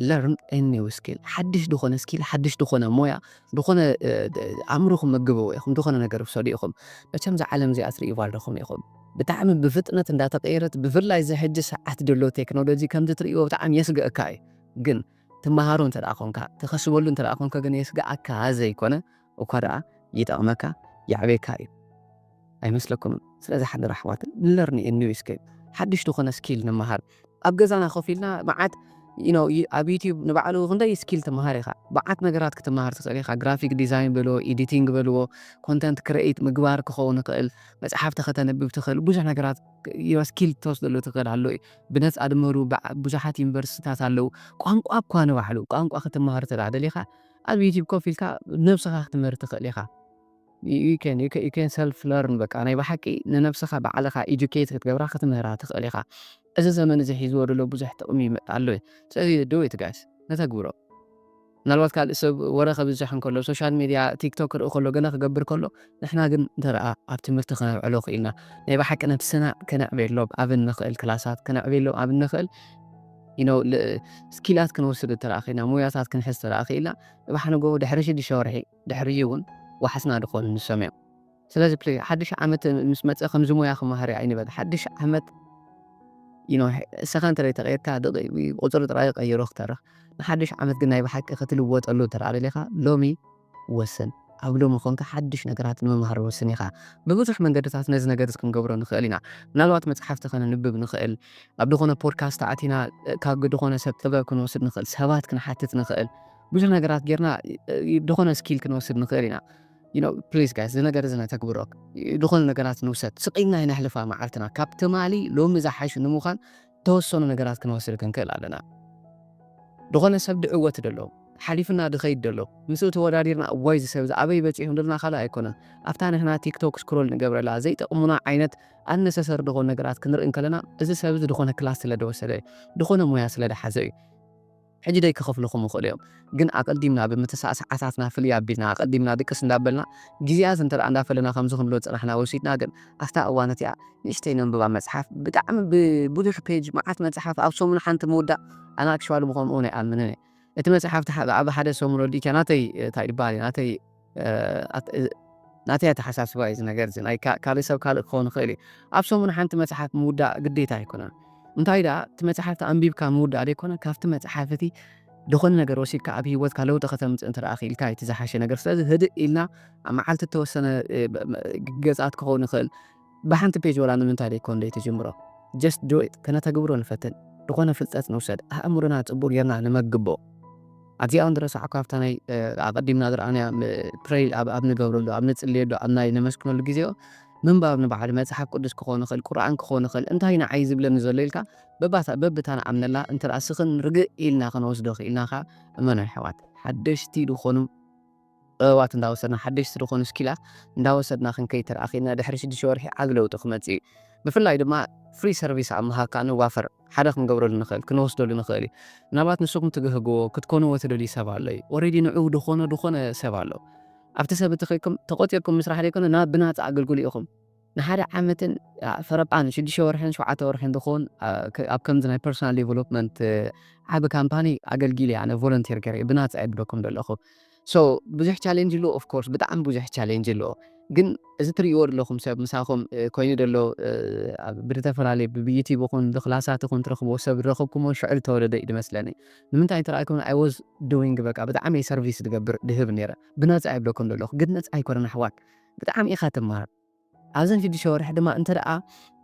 learn a new skill፣ ሓድሽ ዝኾነ ስኪል፣ ሓድሽ ዝኾነ ሞያ፣ ዝኾነ እ፣ እ፣ ኣእምሮኹም መግብዎ ኢኹም፣ ዝኾነ ነገር ውሰዱ ኢኹም። መቸም እዛ ዓለም እዚኣ ትርእይዋ ኣለኹም ኢኹም። ብጣዕሚ ብፍጥነት እንዳተቀየረት፣ ብፍላይ እዚ ሕጂ ሰዓት ዘሎ ቴክኖሎጂ ከምዚ ትርእይዎ ብጣዕሚ የስግእካ እዩ። ግን ትመሃሮ እንተ ደኣ ኮንካ፣ ትኸስበሉ እንተ ደኣ ኮንካ ግን የስግኣካ ዘይኮነ እኳ ደኣ ይጠቕመካ፣ የዕቤካ እዩ። ኣይመስለኩምን? ስለዚ ሓደራ ኣሕዋት፣ learn a new skill፣ ሓድሽ ዝኾነ ስኪል ንመሃር። ኣብ ገዛና ኮፍ ኢልና መዓት you know ይ- ኣብ ዩቲዩብ ንባዕሉ ክንደይ ስኪል ትመሃር ኢኻ። መዓት ነገራት ክትመሃር ትኽእል ኢኻ። ግራፊክ ዲዛይን በልዎ፣ ኤዲቲንግ በልዎ፣ ኮንተንት ክሬኤት ምግባር ክኸውን ይኽእል፣ መጽሓፍቲ ከተንብብ ትኽእል፣ ብዙሕ ነገራት you know ስኪል ትወስደሉ ትኽእል ኣሎ እዩ። ብነጻ ድመሩ በዓ- ብዙሓት ዩኒቨርሲቲታት ኣለዉ። ቋንቋ እኳ ንባዕሉ ቋንቋ ክትመሃር እንተ ደኣ ደሊኻ ኣብ ዩቲዩብ ኮፍ ኢልካ ነብስኻ ክትምህር ትኽእል ኢኻ። You you can you can you can self learn በቃ ናይ ብሓቂ ንነብስኻ ባዕልኻ ኤጁኬት ክትገብራ ክትምህራ ትኽእል ኢኻ። እዚ ዘመን እዚ ሒዝዎ ዘሎ ብዙሕ ጥቕሚ ይመ- ኣሎ እዩ። ስለዚ do it guys፣ ነተግብሮ። ምናልባት ካልእ ሰብ ወረ ከብዝሕ እንከሎ ሶሻል ሚድያ ቲክቶክ ክርኢ ከሎ ገለ ክገብር ከሎ ንሕና ግን እንተ ደኣ ኣብ ትምህርቲ ክነብዕሎ ክኢልና ናይ ብሓቂ ነብስና ክነዕብየሎም ኣብ እንኽእል ክላሳት ክነዕብየሎም ኣብ እንኽእል you know ል- ስኪላት ክንወስድ እንተ ደኣ ክኢልና ሞያታት ክንሕዝ እንተ ደኣ ክኢልና ንባሕ ንጎ ድሕሪ ሽዱሽተ ወርሒ ድሕሪኡ እውን ዋሕስና ዝኾኑ ንሶም እዮም። ስለዚ ፕሊዝ ሓድሽ ዓመት ምስ መጸ ከምዚ ሞያ ክመሃር እየ ኣይንበል። ሓድሽ ዓመት you know እስኻ እንተ ተቐየርካ ቁፅሪ ጥራይ ቀይሮ ክተርኽ ንሓድሽ ዓመት ግን ናይ ብሓቂ ክትልወጠሉ እንተ ደኣ ደሊኻ ሎሚ ወስን። ኣብ ሎሚ ኮንካ ሓድሽ ነገራት ንምምሃር ወስን ኢኻ። ብብዙሕ መንገድታት ነዚ ነገር እዚ ክንገብሮ ንኽእል ኢና። ምናልባት መፅሓፍቲ ከነንብብ ንኽእል፣ ኣብ ዝኾነ ፖድካስት ኣቲና ካብ ዝኾነ ሰብ ጥበብ ክንወስድ ንኽእል፣ ሰባት ክንሓትት ንኽእል፣ ብዙሕ ነገራት ጌርና ዝኾነ ስኪል ክንወስድ ንኽእል ኢና። You know please guys እዚ ነገር እዚ ነተግብሮ። ዝኾነ ነገራት ንውሰድ፣ ስቕ ኢልና ኣይነሕልፋ መዓልትና። ካብ ትማሊ ሎሚ ዝሓሹ ንምዃን ተወሰኑ ነገራት ክንወስድ ክንክእል ኣለና። ዝኾነ ሰብ ድዕወት ደሎ ሓሊፍና ድኸይድ ደሎ ምስኡ ተወዳዲርና እዋይ እዚ ሰብ እዚ ኣበይ በፂሑ ደልና ካልእ ኣይኮነን። ኣብታ ንሕና ቲክቶክ ስክሮል ንገብረላ ዘይጠቕሙና ዓይነት ኣነሰሰር ዝኾኑ ነገራት ክንርኢ እንከለና እዚ ሰብ እዚ ዝኾነ ክላስ ስለ ደወሰደ እዩ፣ ዝኾነ ሞያ ስለ ደሓዘ እዩ። ሕጂ ደይ ክኸፍልኹም ይኽእሉ እዮም፣ ግን ኣቐዲምና ብምትሳእ ሰዓታትና ፍልይ ኣቢልና ኣቐዲምና ድቅስ እንዳበልና ግዜያት እንተ ደኣ እንዳፈለና ከምዚ ክንብሎ ዝጸናሕና ወሲድና ግን ኣብታ እዋን እቲኣ ንእሽተይ ነንብባ መጽሓፍ ብጣዕሚ ብብዙሕ ፔጅ መዓት መጽሓፍ ኣብ ሰሙን ሓንቲ ምውዳእ ኣነ ኣክሽዋሊ ምኾኑ እውን ኣይኣምንን እየ። እቲ መጽሓፍ ተሓ- ኣብ ሓደ ሰሙን ወዲእካ ናተይ እንታይ ይበሃል እዩ ናተይ ናተይ ኣተሓሳስባ እዩ እዚ ነገር እዚ ናይ ካልእ ሰብ ካልእ ክኸውን ይኽእል እዩ። ኣብ ሰሙን ሓንቲ መጽሓፍ ምውዳእ ግዴታ ኣይኮነን። እንታይ ደኣ እቲ መጽሓፍቲ ኣንቢብካ ምውዳእ ዘይኮነ ካብቲ መጽሓፍቲ ዝኾነ ነገር ወሲድካ ኣብ ህይወትካ ለውጢ ከተምጽእ እንተ ደኣ ክኢልካ እቲ ዝሓሸ ነገር። ስለዚ ህድእ ኢልና ኣብ መዓልቲ እተወሰነ ገጻት ክኸውን ይኽእል ብሓንቲ ፔጅ ወላ ንምንታይ ደይኮን ደይ ትጅምሮ just do it። ከነተግብሮ ንፈትን። ዝኾነ ፍልጠት ንውሰድ፣ ኣእምሮና ጽቡቕ ጌርና ንመግቦ። ኣብዚኣ እውን ዝረሳዕኩ ኣብታ ናይ ኣቐዲምና ዝረኣናያ ፕሬይ ኣብ ንገብረሉ ኣብ ንጽልየሉ ኣብ ናይ ነመስግነሉ ግዜኦ ምንባብ ንባዕሉ መጽሓፍ ቅዱስ ክኾን ይኽእል ቁርኣን ክኾን ይኽእል እንታይ ንዓይ ዝብለኒ ዘሎ ኢልካ በባታ በብታ ንኣምነላ እንተ ደኣ ስኽን ርግእ ኢልና ክንወስዶ ክኢልና ከኣ እመኖ ኣሕዋት ሓደሽቲ ዝኾኑ ጥበባት እንዳወሰድና ሓደሽቲ ዝኾኑ ስኪላት እንዳወሰድና ክንከይድ ተደኣ ክኢልና ድሕሪ ሽዱሽተ ወርሒ ዓቢ ለውጢ ክመጽእ እዩ። ብፍላይ ድማ ፍሪ ሰርቪስ ኣብ ምሃብ ከኣ ንዋፈር ሓደ ክንገብረሉ ንኽእል ክንወስደሉ ንኽእል እዩ። ምናልባት ንስኹም ትግህግዎ ክትኮንዎ ትደልዩ ሰብ ኣሎ እዩ። ኦሬዲ ንዑ ዝኾነ ዝኾነ ሰብ ኣሎ። ኣብቲ ሰብ እቲ ከይድኩም ተቖጺርኩም ምስራሕ ዘይኮነ ናብ ብናጻ ኣገልግሉ ኢኹም። ንሓደ ዓመትን ፈረቃን ሽዱሽተ ወርሕን ሸውዓተ ወርሕን ዝኸውን ኣብ ከምዚ ናይ ፐርሶናል ዴቨሎፕመንት ዓቢ ካምፓኒ ኣገልጊለ ኣነ ቮለንቲር ገይረ ብናጻ የብለኩም ዘለኹ። So ብዙሕ ቻሌንጅ ኣለዎ of course ብጣዕሚ ብዙሕ ቻሌንጅ ኣለዎ። ግን እዚ ትርእይዎ ዘለኹም ሰብ ምሳኹም ኮይኑ ዘሎ ብዝተፈላለየ ብዩቲብ ይኹን ብክላሳት ይኹን ትረኽብዎ ሰብ ዝረኸብኩሞ ሽዑ ዝተወለደ እዩ ዝመስለኒ። ንምንታይ እንተረኣይኩም I was doing በቃ ብጣዕሚ ሰርቪስ ዝገብር ድህብ ነይረ። ብነፃ ይብለኩም ዘለኹ ግን ነፃ ኣይኮነን ኣሕዋት። ብጣዕሚ ኢኻ ትመሃር። ኣብዘን ሽዱሽተ ወርሒ ድማ እንተ ደኣ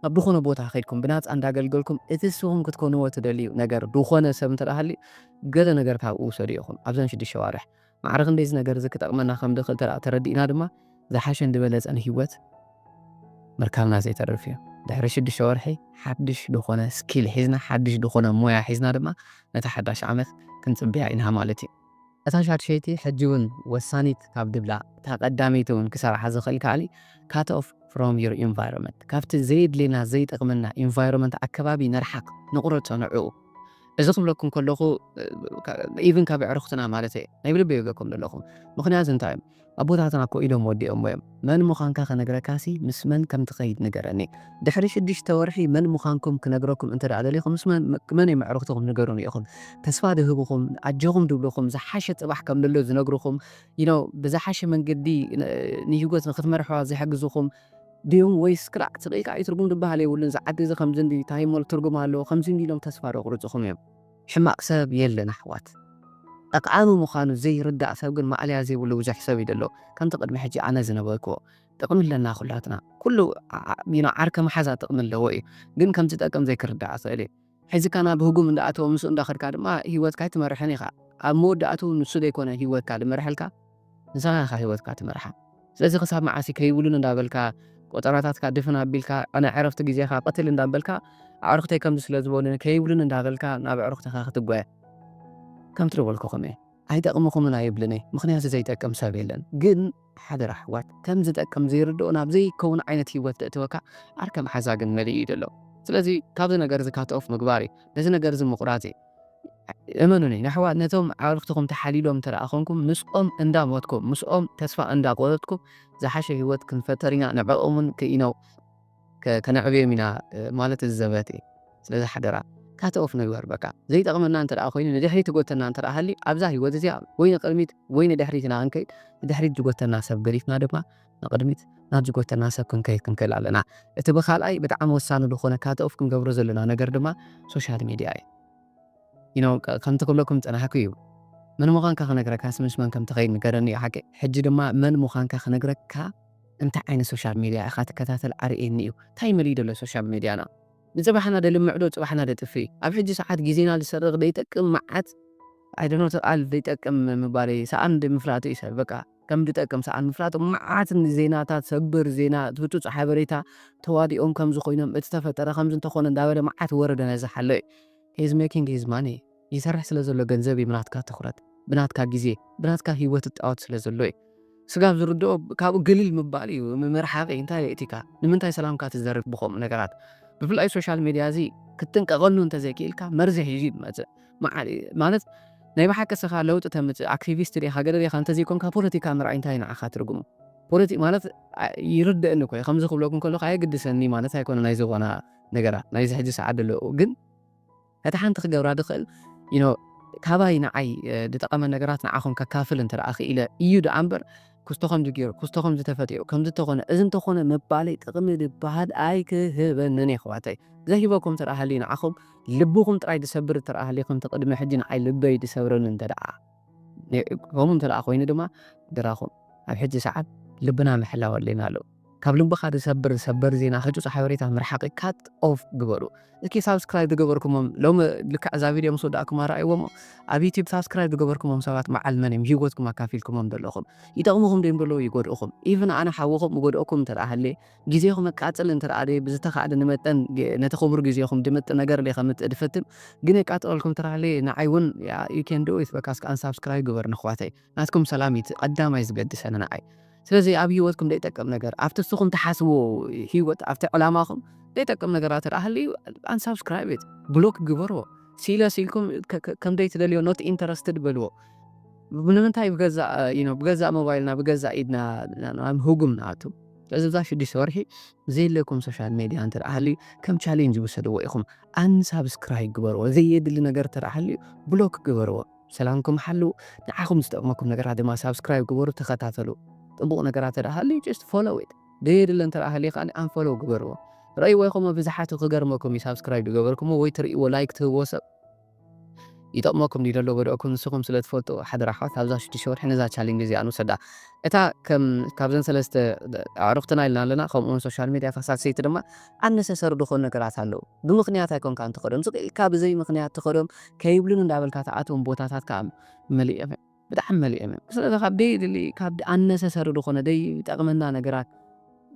ኣብ ዝኾነ ቦታ ከይድኩም ብናፃ እንዳገልገልኩም እቲ ንስኹም ክትኮንዎ ትደልዩ ነገር ዝኾነ ሰብ እንተ ደኣ ሃልዩ ገለ ነገር ካብኡ ውሰዱ ኢኹም ኣብዘን ሽዱሽተ ዋርሕ። ማዕረ ክንደይ እዚ ነገር እዚ ክጠቕመና ከም ዝኽእል ተረዲእና ድማ ዝሓሸን ዝበለጸን ህይወት ምርካብና ዘይተርፍ እዩ። ድሕሪ ሽዱሽተ ወርሒ ሓድሽ ዝኾነ ስኪል ሒዝና ሓድሽ ዝኾነ ሞያ ሒዝና ድማ ነታ ሓዳሽ ዓመት ክንጽብያ ኢና ማለት እዩ። እታ ሻድሸይቲ ሕጂ እውን ወሳኒት ካብ ድብላ እታ ቀዳመይቲ እውን ክሰርሓ ዝኽእል ከኣሊ cut off from your environment ካብቲ ዘየድልየና ዘይጠቕመና ኢንቫይሮንመንት ኣከባቢ ነርሓቕ ንቑረጾ ንዕኡ እዚ ክብለኩም ከለኹ ኢቭን ካብ ኣዕሩኽትና ማለት እየ ናይ ብልቢ ይብለኩም ዘለኹ ምኽንያት እንታይ እዮም ኣቦታትና እኮ ኢሎም ወዲኦሞ እዮም መን ምዃንካ ክነግረካሲ ምስ መን ከም ትኸይድ ንገረኒ ድሕሪ ሽዱሽተ ወርሒ መን ምዃንኩም ክነግረኩም እንተ ደኣ ደሊኹም ምስ መን መን እዮም ኣዕሩኽትኹም ንገሩኒ ኢኹም ተስፋ ድህብኹም ኣጆኹም ድብልኹም ዝሓሸ ጽባሕ ከም ዘሎ ዝነግርኹም you know ብዝሓሸ መንገዲ ንህይወት ንክትመርሕዋ ዝሕግዝኹም ድዮም ወይስ ክላእ ስቕ ኢልካ እዩ ትርጉም ዝበሃል የብሉን እዚ ዓዲ እዚ ከምዚ እንዲ እንታይ እሞ ትርጉም ኣለዎ ከምዚ እንዲ ኢሎም ተስፋ ዶ ቁርፅኹም እዮም ሕማቕ ሰብ የለን ኣሕዋት ጠቃሚ ምዃኑ ዘይርዳእ ሰብ ግን ማእለያ ዘይብሉ ብዙሕ ሰብ እዩ ዘሎ ከምቲ ቅድሚ ሕጂ ኣነ ዝነበርክዎ ጥቕሚ ኣለና ኩላትና ኩሉ you know ዓርከ መሓዛ ጥቕሚ ኣለዎ እዩ ግን ከም ዝጠቅም ዘይክርዳእ ክእል እዩ ሒዝካ ናብ ህጉም እንዳኣተወ ምስኡ እንዳኸድካ ድማ ህይወትካ ኣይትመርሕን ኢኻ ኣብ መወዳእቱ ንሱ ዘይኮነ ህይወትካ ዝመርሐልካ ንስኻ ኢኻ ህይወትካ ትመርሓ ስለዚ ክሳብ መዓስ ከይብሉን እንዳበልካ ቆጠራታትካ ድፍን ኣቢልካ ኣነ ዕረፍቲ ግዜኻ ቅትል እንዳበልካ ኣዕሩኽተይ ከምዚ ስለ ዝበሉኒ ከይብሉን እንዳበልካ ናብ ኣዕሩኽትኻ ክትጓየ ከምቲ ዝበልኩኹም እየ ኣይጠቕምኹምን ኣይብልን እየ ምኽንያቱ ዘይጠቅም ሰብ የለን ግን ሓደራ ኣሕዋት ከም ዝጠቅም ዘይርድኦ ናብ ዘይከውን ዓይነት ህይወት ተእትወካ ኣርከ መሓዛ ግን መሊኡ እዩ ዘሎ ስለዚ ካብዚ ነገር እዚ ካትኦፍ ምግባር እዩ ነዚ ነገር እዚ ምቑራፅ እዩ እመኑኒ ንኣሕዋት ነቶም ኣዕሩኽትኹም ተሓሊሎም እንተ ደኣ ኾንኩም ምስኦም እንዳሞትኩም ምስኦም ተስፋ እንዳቆረፅኩም ዝሓሸ ህይወት ክንፈጥር ኢና ንዕኦምን ክኢነው ከነዕብዮም ኢና ማለት እዚ ዘበት እዩ ስለዚ ሓደራ ካትኦፍ ንግበር በቃ ዘይጠቕመና እንተ ደኣ ኮይኑ ንድሕሪት ዝጎተና እንተ ደኣ ሃልዩ ኣብዛ ህይወት እዚኣ ወይ ንቕድሚት ወይ ንድሕሪት ኢና ክንከይድ ንድሕሪት ዝጎተና ሰብ ገዲፍና ድማ ንቕድሚት ናብ ዝጎተና ሰብ ክንከይድ ክንክእል ኣለና እቲ ብካልኣይ ብጣዕሚ ወሳኒ ዝኾነ ካትኦፍ ክንገብሮ ዘለና ነገር ድማ ሶሻል ሚድያ እዩ you know ከምቲ ክብለኩም ዝጸናሕኩ እዩ መን ምዃንካ ክነግረካስ ምስ መን ከም ትኸይድ ንገረኒ እዩ ሓቂ ሕጂ ድማ መን ምዃንካ ክነግረካ እንታይ ዓይነት ሶሻል ሚድያ ኢኻ ትከታተል ኣርእየኒ እዩ እንታይ መሊኡ ዘሎ ሶሻል ሚድያና ንጽባሕና ደልምዕዶ ጽባሕና ደጥፍእ ኣብ ሕጂ ሰዓት ግዜና ዝሰርቕ ዘይጠቅም መዓት ኣይደኖ ተቃል ዘይጠቅም ምባል ሰኣን ምፍላጥ እዩ ሰብ በቃ ከም ዝጠቅም ሰኣን ምፍላጥ መዓት ዜናታት ሰብር ዜና ትብጡፅ ሓበሬታ ተዋዲኦም ከም ዝኾይኖም እቲ ተፈጠረ ከምዚ እንተኾነ እንዳበለ መዓት ወረደ ነዚ ሓሎ እዩ he's making his money ይሰርሕ ስለ ዘሎ ገንዘብ እዩ ብናትካ ትኹረት ብናትካ ግዜ ብናትካ ህይወት እጣወት ስለ ዘሎ እዩ ስጋብ ዝርድኦ ካብኡ ግልል ምባል እዩ ምርሓቂ እንታይ የእቲካ ንምንታይ ሰላምካ ትዘርግ ብኸምኡ ነገራት ብፍላይ ሶሻል ሚድያ እዚ ክትጥንቀቐሉ እንተዘይክኢልካ መርዚ ሒዙ ይመፅእ ማለት ናይ ብሓቂ ስኻ ለውጢ ተምፅእ ኣክቲቪስት ዲኻ ገለ ዲኻ እንተዘይኮንካ ፖለቲካ ምርኣይ እንታይ ንዓኻ ትርጉሙ ፖለቲ ማለት ይርድእኒ እኮ ከምዚ ክብለኩም ከለኹ ኣየግድሰኒ ማለት ኣይኮነ ናይ ዝኾና ነገራት ናይዚ ሕጂ ሰዓት ዘለዉ ግን እቲ ሓንቲ ክገብራ ዝኽእል you know ካባይ ንዓይ ዝጠቐመ ነገራት ንዓኹም ከካፍል እንተ ደኣ ክኢለ እዩ ደኣ እምበር ክስቶ ከምዚ ገይሩ፣ ክስቶ ከምዚ ተፈጢሩ፣ ከምዚ ተኾነ፣ እዚ እንተኾነ ምባለይ ጥቕሚ ዝበሃል ኣይክህበንን የሕዋተይ። ዘሂበኩም እንተ ደኣ ሃልዩ ንዓኹም፣ ልብኹም ጥራይ ዝሰብር እንተ ደኣ ሃልዩ፣ ከምቲ ቅድሚ ሕጂ ንዓይ ልበይ ዝሰብረኒ እንተ ደኣ፣ ከምኡ እንተ ደኣ ኮይኑ ድማ፣ ድራኹም ኣብ ሕጂ ሰዓት ልብና ምሕላው ኣድልየና ኣሎ። ካብ ልብኻ ዝሰብር ሰበር ዜና፣ ህጹጽ ሓበሬታ ምርሓቕ፣ ካት ኦፍ ግበሩ። እስኪ ሳብስክራይብ ዝገበርኩሞም፣ ሎሚ ልክዕ እዛ ቪድዮ ምስ ወዳእኩማ ረኣይዎ እሞ፣ ኣብ ዩቲዩብ ሳብስክራይብ ዝገበርኩሞም ሰባት መዓል መን እዮም? ህይወትኩም ኣካፊልኩሞም ዘለኹም። ይጠቕሙኹም ድዮም ዘለዉ ይጎድኡኹም? ኢቭን ኣነ ሓውኹም እጎድኦኩም እንተ ደኣ ሃልየ፣ ግዜኹም ኣቃጽል እንተ ደኣ ደየ፣ ብዝተኻእለ ንመጠን ግ-፣ ነቲ ክቡር ግዜኹም ዝመጥን ነገር ደየ ከምጽእ ዝፈትን፣ ግን የቃጽለልኩም እንተ ደኣ ሃልየ፣ ንዓይ እውን፣ ያ፣ you can do it፣ በቃ እስከ ኣንሳብስክራይብ ግበርኒ ኣሕዋተይ። ናትኩም ሰላም እዩ እቲ ቀዳማይ ዝገድሰኒ ንዓይ። ስለዚ ኣብ ህይወትኩም ዘይጠቅም ነገር፣ ኣብቲ ንስኹም ትሓስብዎ ህይወት፣ ኣብቲ ዕላማኹም ዘይጠቅም ነገራት ደኣ ሃልዩ፣ ኣንሳብስክራይብ ኢት፣ ብሎክ ግበርዎ። ሲለስ ኢልኩም ከ-፣ ከ-፣ ከም ዘይትደልዮ፣ not interested በልዎ። ንምንታይ ብገዛእ፣ you know፣ ብገዛእ ሞባይልና፣ ብገዛእ ኢድና ናብ ህጉም ንኣቱ? ስለዚ እዛ ሽዱሽተ ወርሒ ዘየድልየኩም ሶሻል ሜድያ እንተ ደኣ ሃልዩ፣ ከም ቻሌንጅ ውሰድዎ ኢኹም። ኣንሳብስክራይብ ግበርዎ። ዘየድሊ ነገር እንተ ደኣ ሃልዩ፣ ብሎክ ግበርዎ። ሰላምኩም ሓልዉ። ንዓኹም ዝጠቕመኩም ነገራት ድማ ሳብስክራይብ ግበሩ፣ ተኸታተሉ። ጽቡቕ ነገራት እንተ ደኣ ሃልዩ፣ just follow it። ዘየድሊ እንተ ደኣ ሃልዩ ከኣ ኣንፎሎው ግበርዎ። ረእይዎ ኢኹም፣ ብዙሓት ክገርመኩም እዩ፣ ሳብስክራይብ ዝገበርኩሞ ወይ ትርእይዎ፣ ላይክ ትህብዎ ሰብ ይጠቕመኩም ድዩ ዘሎ ጎድኦኩም ንስኹም ስለ ትፈልጡ፣ ሓደራ ኣሕዋት፣ ኣብዛ ሽዱሽተ ወርሒ ነዛ ቻሌንጅ እዚኣ ንውሰዳ። እታ ከም፣ ካብዘን ሰለስተ ኣዕሩኽትና ኢልና ኣለና፣ ከምኡውን ሶሻል ሜድያ ፈሳሰይቲ ድማ ኣነሰሰሪ ዝኾኑ ነገራት ኣለዉ። ብምኽንያት ኣይኮንካን ትኸዶም፣ ስቕ ኢልካ ብዘይ ምኽንያት ትኸዶም፣ ከይብሉን እንዳበልካ ትኣትዎም ቦታታት ከኣ መሊኦም እዮም። ብጣዕሚ መሊኦም እዮም። ስለዚ ካብ ደይድሊ፣ ካብ ኣነሰሰሪ ዝኾነ ዘይጠቕመና ነገራት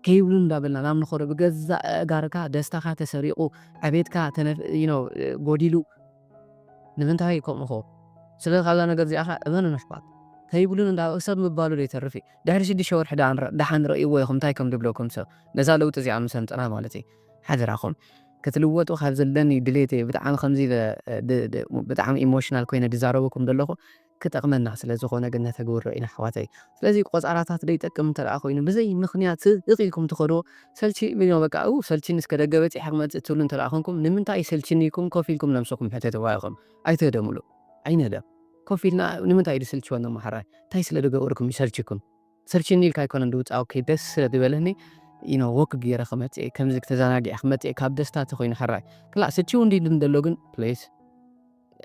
ከይብሉን እንዳበልና ናብ ንኸዶ፣ ብገዛእ ኣእጋርካ ደስታኻ ተሰሪቑ፣ ዕቤትካ ተነፍ-፣ you know፣ ጎዲሉ፣ ንምንታይ ከምኡ ኾ? ስለዚ ካብዛ ነገር እዚኣ ኸ እመኑ ኣሕዋት፣ ከይብሉን እንዳ ሰብ ምባሉ ዘይተርፍ እዩ። ድሕሪ ሽዱሽተ ወርሒ ደኣ ንረ-፣ ደሓን ረእይዎ ኢኹም እንታይ ከም ዝብለኩም ሰብ፣ ነዛ ለውጢ እዚኣ ምስ ኣምጸና ማለት እዩ። ሓደራኹም ክትልወጡ ካብ ዘለኒ ድሌት እየ ብጣዕሚ ከምዚ ኢለ፣ እ፣ ድ-፣ ድ-፣ ብጣዕሚ ኢሞሽናል ኮይነ ዝዛረበኩም ዘለኹ ክጠቕመና ስለ ዝኾነ ግን ነተግብሮ ኢና ኣሕዋተይ። ስለዚ ቆጻራታት ዘይጠቅም እንተ ደኣ ኮይኑ ብዘይ ምኽንያት ስቕ ኢልኩም ትኸድዎ፣ ሰልቺ፣ ምን በቃ፣ ኡ፣ ሰልቺኒ እስከ ደገ በጺሐ ክመጽእ ትብሉ እንተ ደኣ ኮንኩም፣ ንምንታይ ይሰልችኒ ኢልኩም ኮፍ ኢልኩም ነብስኹም ሕተትዋ ኢኹም። ኣይትህደሙሉ። ኣይንህደም። ኮፍ ኢልና ንምንታይ እዩ ዝስልችወና እሞ ሓራይ? እንታይ ስለ ዝገበርኩም ይሰልችኩም? ሰልችኒ ኢልካ ኣይኮነን ዝውጻእ፣ ኦኬ፣ ደስ ስለ ዝበለኒ፣ you know፣ ወክ ገይረ ክመጽእ እየ፣ ከምዚ ተዘናጊዐ ክመጽእ እየ፣ ካብ ደስታ ተኾይኑ ሕራይ። ክላእ ስልችው እንዲ ድም ዘሎ ግን፣ ፕሊስ፣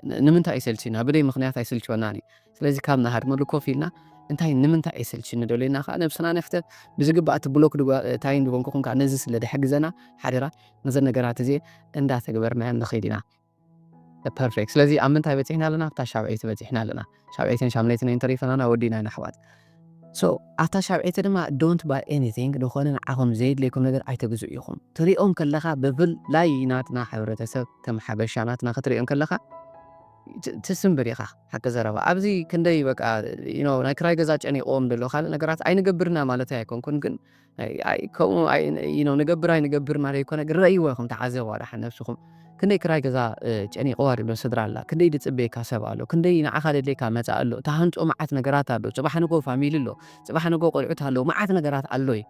ን-፣ ንምንታይ ይሰልችና? ብደይ ምኽንያት ኣይስልችወናን እዩ። ስለዚ ካብ ንሃድመሉ ኮፍ ኢልና፣ እንታይ፣ ንምንታይ የሰልችኒ ደሎ ኢልና ከኣ ነብስና ነሕተ፣ ብዝግባእ እቲ ብሎክ ድጓ-፣ ታይም ድኮንኩኹም ከኣ ነዚ ስለ ድሕግዘና፣ ሓደራ፣ ነዘን ነገራት እዚ እንዳተግበርናየን ንኸይድ ኢና። ፐርፌክት። ስለዚ ኣብ ምንታይ በጺሕና ኣለና? ኣብታ ሻብዐይቲ በጺሕና ኣለና። ሻብዐይትን ሻምናይትን ኣይንተሪፈናና፣ ወዲና ኢና ኣሕዋት። ሶ፣ ኣብታ ሻብዐይቲ ድማ፣ don't buy anything፣ ዝኾነ ንዓኹም ዘየድልየኩም ነገር ኣይተግዝኡ ኢኹም። ትሪኦም ከለኻ፣ ብፍላይ ናትና ሕብረተሰብ፣ ከም ሓበሻ ናትና ክትሪኦም ከለኻ፣ ት-፣ ትስንብር ኢኻ፣ ሓቂ ዘረባ። ኣብዚ ክንደይ በቃ፣ you know፣ ናይ ክራይ ገዛ ጨኒቕዎም ዘሎ፣ ካልእ ነገራት ኣይንገብርና ማለት ኣይኮንኩን፣ ግን ኣይ-፣ ኣይ-፣ ከምኡ ኣይ-፣ you know፣ ንገብር ኣይንገብር ማለት ኣይኮነ፣ ግን ረእይዎ ኢኹም፣ ተዓዘብዋ ደሓን ነብስኹም። ክንደይ ክራይ ገዛ፣ እ፣ ጨኒቕዋ ዘሎ ስድራ ኣላ፣ ክንደይ ድጽበየካ ሰብ ኣሎ፣ ክንደይ ንዓኻ ደድልየካ መጻኢ ኣሎ፣ ተሃንጾ መዓት ነገራት ኣሎ። ጽባሕ ንጎ ፋሚሊ ኣሎ፣ ጽባሕ ንጎ ቆልዑት ኣለዉ፣ መዓት ነገራት ኣሎ እዩ።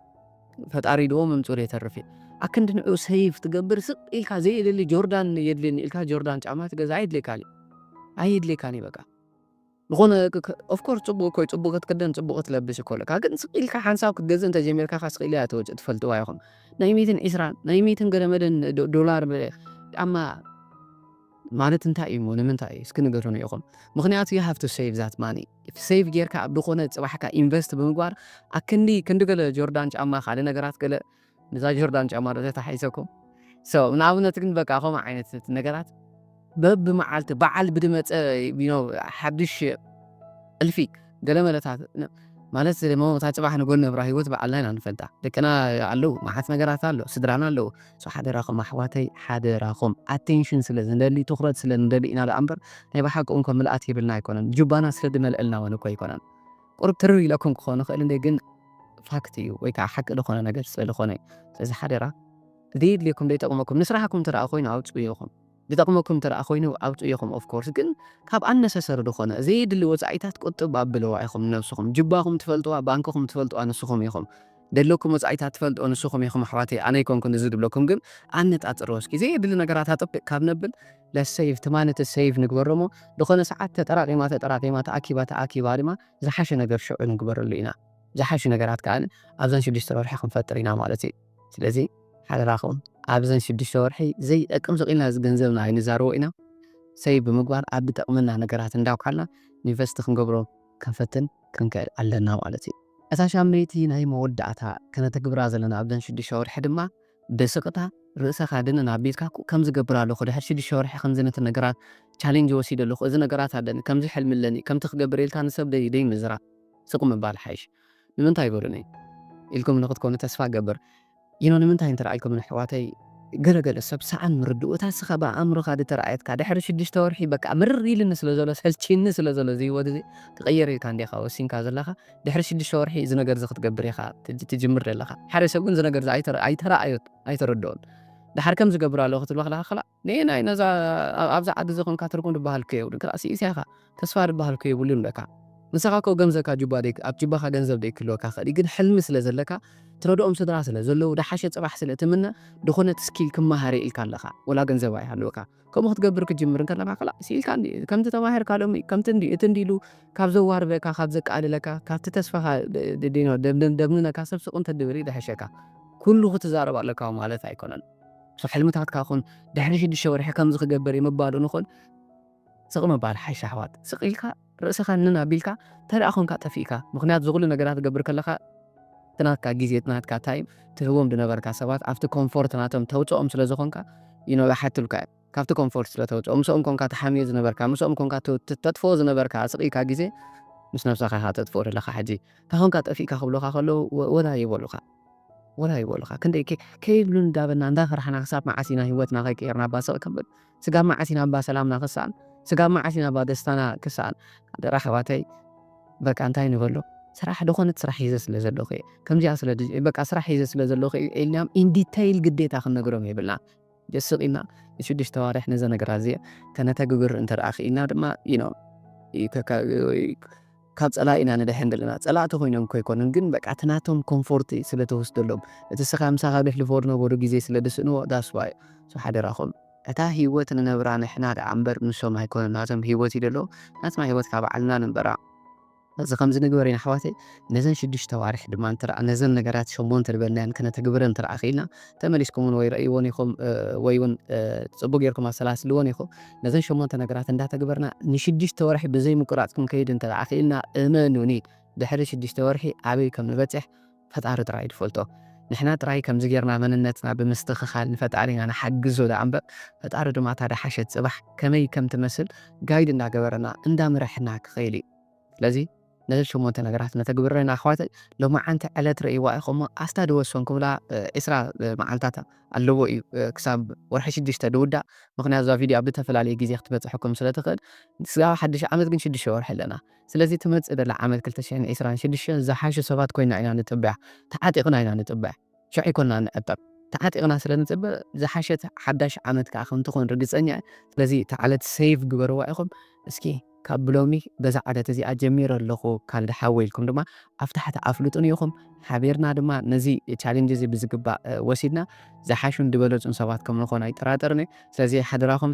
ፈጣሪ ድዎ ምምጽኡ ዘይተርፍ እዩ። ኣክንዲ ንዕኡ ሰይፍ ትገብር፣ ስቕ ኢልካ ዘየድሊ ጆርዳን የድልየኒ ኢልካ ጆርዳን ጫማ ትገዛ ኣየድልየካን እዩ። ኣየድልየካን እዩ በቃ። ዝኾነ ክ-፣ ክ-፣ ኦፍ ኮርስ ጽቡቕ እኮ እዩ፣ ጽቡቕ ክትክደን፣ ጽቡቕ ክትለብስ እኮ ኣለካ። ግን ስቕ ኢልካ ሓንሳብ ክትገዝእ እንተጀሚርካ፣ ከኣ ስቕ ኢለ እያ ትወጽእ፣ ትፈልጥዋ ኢኹም። ናይ ሚእትን ዒስራን፣ ናይ ሚእትን ገለ መለን ዶ-፣ ዶላር ብ-፣ ጫማ ማለት እንታይ እዩ እሞ? ንምንታይ እዩ? እስኪ ንገሩኒ ኢኹም። ምኽንያቱ you have to save that money። ሴቭ ጌርካ ኣብ ዝኾነ ጽባሕካ ኢንቨስት ብምግባር፣ ኣክንዲ፣ ክንዲ ገለ ጆርዳን ጫማ፣ ካልእ ነገራት ገለ፣ ነዛ ጆርዳን ጫማ ዶ ተታሒዘኩም? ሶ፣ ንኣብነት ግን በቃ ከምኡ ዓይነት ነገራት በብመዓልቲ በዓል ብድመጸ፣ you know፣ ሓድሽ ጥልፊ፣ ገለ መለታት፣ ን-፣ ማለት እሞ እታ ጽባሕ ንጎል ነብራ ህይወት በዓልና ኢና ንፈልጣ። ደቅና ኣለዉ፣ መዓት ነገራት ኣሎ፣ ስድራና ኣለዉ። ሶ፣ ሓደራኹም ኣሕዋተይ፣ ሓደራኹም፣ ኣቴንሽን ስለ ዝንደሊ፣ ትኹረት ስለ ንደሊ ኢና ደኣ እምበር፣ ናይ ብሓቂ እውን ከም ምልኣት የብልና ኣይኮነን። ጁባና ስለ ዝመልአልና እውን እኮ ኣይኮነን። ቁሩብ ትርር ኢለኩም ክኾን ይኽእል እንደ፣ ግን ፋክት እዩ፣ ወይ ከዓ ሓቂ ዝኾነ ነገር ስለ ዝኾነ እዩ። ስለዚ ሓደራ፣ ዘየድልየኩም ዘይጠቕመኩም፣ ንስራሕኩም እንተ ደኣ ኮይኑ ኣውጽኡ ኢኹም። ዝጠቕመኩም እንተ ደኣ ኮይኑ ኣውጽኡ ኢኹም። ኦፍ ኮርስ ግን ካብ ኣነሰሰሪ ዝኾነ ዘየድሊ ወጻኢታት ቁጥብ ኣብልዋ ኢኹም ንነብስኹም። ጅባኹም ትፈልጥዋ፣ ባንክኹም ትፈልጥዋ ንስኹም ኢኹም። ደለኩም ወጻኢታት ትፈልጥዎ ንስኹም ኢኹም ኣሕዋተይ፣ ኣነ ኣይኮንኩን እዚ ዝብለኩም፣ ግን ኣነጻጽርዎ እስኪ። ዘየድሊ ነገራት ኣጠፍእ ካብ ነብል፣ ለሰይፍ ትማነቲ ሰይፍ ንግበሮ እሞ፣ ዝኾነ ሰዓት ተጠራቒማ፣ ተጠራቒማ፣ ተኣኪባ፣ ተኣኪባ ድማ ዝሓሸ ነገር ሽዑ ንግበረሉ ኢና። ዝሓሹ ነገራት ከዓ ኣብዘን ሽዱሽተ ወርሒ ክንፈጥር ኢና ማለት እዩ። ስለዚ ሓደራኹም ኣብዘን ሽዱሽተ ወርሒ ዘይጠቅም ስቕ ኢልና እዚ ገንዘብና ኣይንዛርቦ ኢና። ሰይ ብምግባር ኣብ ዝጠቕመና ነገራት እንዳውካልና ኢንቨስት ክንገብሮ ክንፈትን ክንክእል ኣለና ማለት እዩ። እታ ሻመይቲ ናይ መወዳእታ ከነተግብራ ዘለና ኣብዘን ሽዱሽተ ወርሒ ድማ ብስቕታ ርእሰኻ ድንን ኣቢልካ ከም ዝገብር ኣለኹ ድሕሪ ሽዱሽተ ወርሒ ከምዚ ነቲ ነገራት ቻሌንጅ ወሲደ ኣለኹ፣ እዚ ነገራት ኣለኒ፣ ከምዚ ሕልሚ ኣለኒ፣ ከምቲ ክገብር ኢልካ ንሰብ ደይ ደይ ምዝራ ስቕ ምባል ሓይሽ። ንምንታይ በሉኒ ኢልኩም ንክትኮኑ ተስፋ ገብር። ይኖ ንምንታይ እንተረኣይኩም ንሕዋተይ ገለገለ ሰብ ሰኣን ምርድኡ እታ ስኻ ብኣእምሮኻ ድተረኣየትካ ድሕሪ ሽዱሽተ ወርሒ በቃ ምርር ኢልኒ ስለ ዘሎ ሰልችኒ ስለ ዘሎ እዚ ህይወት እዚ ክቕየር ኢልካ እንዲኻ ወሲንካ ዘለኻ ድሕሪ ሽዱሽተ ወርሒ እዚ ነገር እዚ ክትገብር ኢኻ ትጅ- ትጅምር ዘለኻ። ሓደ ሰብ ግን እዚ ነገር እዚ ኣይተረ- ኣይተረኣዮን ኣይተረድኦን። ድሓር ከም ዝገብር ኣለኹ ክትብሎ ከለኻ ከላ ንናይ ነዛ ኣብ- ኣብዚ ዓዲ እዚ ኮንካ ትርጉም ዝበሃል ከየብሉ ክላ ስኢስያኻ ተስፋ ዝበሃል ከየብሉ ኣለካ። ንስኻ እኮ ገንዘብካ ጁባ ደይ- ኣብ ጁባኻ ገንዘብ ደይክህልወካ ኽእል እዩ፣ ግን ሕልሚ ስለ ዘለካ ትረድኦም ስድራ ስለ ዘለዉ ድሓሸ ፅባሕ ስለ ትምነ ዝኾነት ስኪል ክመሃር ኢልካ ኣለኻ ወላ ገንዘብ ኣይሃልወካ ከምኡ ክትገብር ክጅምር እንከለካ ከላ ስኢልካ እንዲ ከምቲ ተማሂርካ ሎሚ ከምቲ እንዲ እቲ እንዲሉ ካብ ዘዋርበካ ካብ ዘቃልለካ ካብቲ ተስፋኻ ደብንነካ ሰብ ስቕ እንተድብል እዩ ድሕሸካ። ኩሉ ክትዛረብ ኣለካ ማለት ኣይኮነን። ሕልምታትካ ኹን ድሕሪ ሽዱሽተ ወርሒ ከምዚ ክገብር እዩ ምባሉ ንኹን ስቕ ምባል ሓይሽ ኣሕዋት። ስቕ ኢልካ ርእስኻ ንን ኣቢልካ ተደኣ ኾንካ ጠፊእካ። ምኽንያት ዝኹሉ ነገራት ትገብር ከለኻ ትናትካ ግዜ ትናትካ ታይም ትህቦም ዝነበርካ ሰባት ኣብቲ ኮምፎርት ናቶም ተውፅኦም ስለ ዝኾንካ ይኖ ይሓትልካ እዮም። ካብቲ ኮምፎርት ስለ ተውፅኦም ምስኦም ኮንካ ተሓምዮ ዝነበርካ ምስኦም ኮንካ ተ- ተ- ተጥፍኦ ዝነበርካ ስቕ ኢልካ ግዜ ምስ ነብሰኻ ኢኻ ተጥፍኦ ዘለኻ። ሕጂ እንታይ ኾንካ ጠፊእካ ክብሉኻ ከለዉ ወ- ወላ ይበሉኻ ወላ ይበሉኻ ክንደይ ከ- ከይብሉ እንዳበልና እንዳፈራሕና ክሳብ መዓስ ኢና ህይወትና ከይቀየርና እባ ስቕ ክንብል? ስጋብ መዓስ ኢና እባ ሰላምና ክሰኣን? ስጋብ መዓስ ኢና እባ ደስታና ክሰኣን? ኣደራ ኣሕዋተይ በቃ እንታይ ንበሎ ስራሕ ዝኾነት ስራሕ ሒዘ ስለ ዘለኹ እየ ከምዚኣ ስለ ድ- በቃ ስራሕ ሒዘ ስለ ዘለኹ እየ ኢልናዮም ኢንዲተይል ግዴታ ክንነግሮም የብልና። ጀስቕ ኢልና ንሽዱሽተ ዋርሕ ነዘ ነገራት እዚአ ከነተግብር እንተ ደኣ ክኢልና ድማ you know ካብ ጸላኢና ንድሕን ዘለና ጸላእቲ ኮይኖም ኮይኮኑን ግን በቃ እቲ ናቶም ኮምፎርት ስለ ተወስደሎም እቲ ስኻ ምሳኻ ደሕልፎ ዝነበሩ ግዜ ስለ ድስእንዎ that's why so ሓደራኹም እታ ህይወት ንነብራ ንሕና ደኣ እምበር ንሶም ኣይኮኑን ናቶም ህይወት እዩ ደሎ ናትና ህይወት ካብ ዓልና ንንበራ እዚ ከምዚ ንግበር ኢና ኣሕዋተይ ነዘን ሽዱሽተ ዋርሕ ድማ እንተ ነዘን ነገራት ሸሞንተ ዝበልናየን ክነተግብረን እንተ ክኢልና ተመሊስኩም እውን ወይ ረእይዎን ኢኹም ወይ እውን ፅቡቅ ጌርኩም ኣሰላስልዎን ኢኹም ነዘን ሸሞንተ ነገራት እንዳተግበርና ንሽዱሽተ ወርሒ ብዘይ ምቁራፅ ክንከይድ እንተ ክኢልና እመኑኒ ድሕሪ ሽዱሽተ ወርሒ ኣበይ ከም ንበፅሕ ፈጣሪ ጥራይ ድፈልጦ ንሕና ጥራይ ከምዚ ጌርና መንነትና ብምስትኽኻል ንፈጣሪና ንሓግዞ ደኣ እምበር ፈጣሪ ድማ እታ ደሓሸት ፅባሕ ከመይ ከም ትመስል ጋይድ እንዳገበረና እንዳምረሐና ክኸይል እዩ ስለዚ ነዚ ሸሞንተ ነገራት ነተግብረና ኣሕዋተይ ሎማዓንቲ ዕለት ረእይዋ ኢኹም ኣስታ ድወሰንኩምላ ዒስራ መዓልታት ኣለዎ እዩ ክሳብ ወርሒ ሽዱሽተ ድውዳእ ምክንያቱ እዛ ቪድዮ ኣብ ዝተፈላለየ ግዜ ክትበፅሐኩም ስለትኽእል ስጋብ ሓድሽ ዓመት ግን ሽዱሽተ ወርሒ ኣለና ስለዚ ትመፅእ ደላ ዓመት ክልተ ሽሕን ዕስራን ሽዱሽተን ዝሓሹ ሰባት ኮይና ኢና ንፅበያ ተዓጢቕና ኢና ንፅበያ ሽዑ ይኮና ንዕጠብ ተዓጢቕና ስለ ንፅበ ዝሓሸት ሓዳሽ ዓመት ከዓ ከምትኾን ርግፀኛ እየ ስለዚ ተዓለት ሴቭ ግበርዋ ኢኹም እስኪ ካብ ብሎሚ በዛ ዓለት እዚኣ ጀሚረ ኣለኹ ካልድ ሓወ ኢልኩም ድማ ኣብ ታሕቲ ኣፍልጡን ኢኹም ሓቢርና ድማ ነዚ ቻሌንጅ እዚ ብዝግባእ ወሲድና ዝሓሹን ዝበለፁን ሰባት ከም ንኾን ኣይጠራጠርን እዩ ስለዚ ሓደራኹም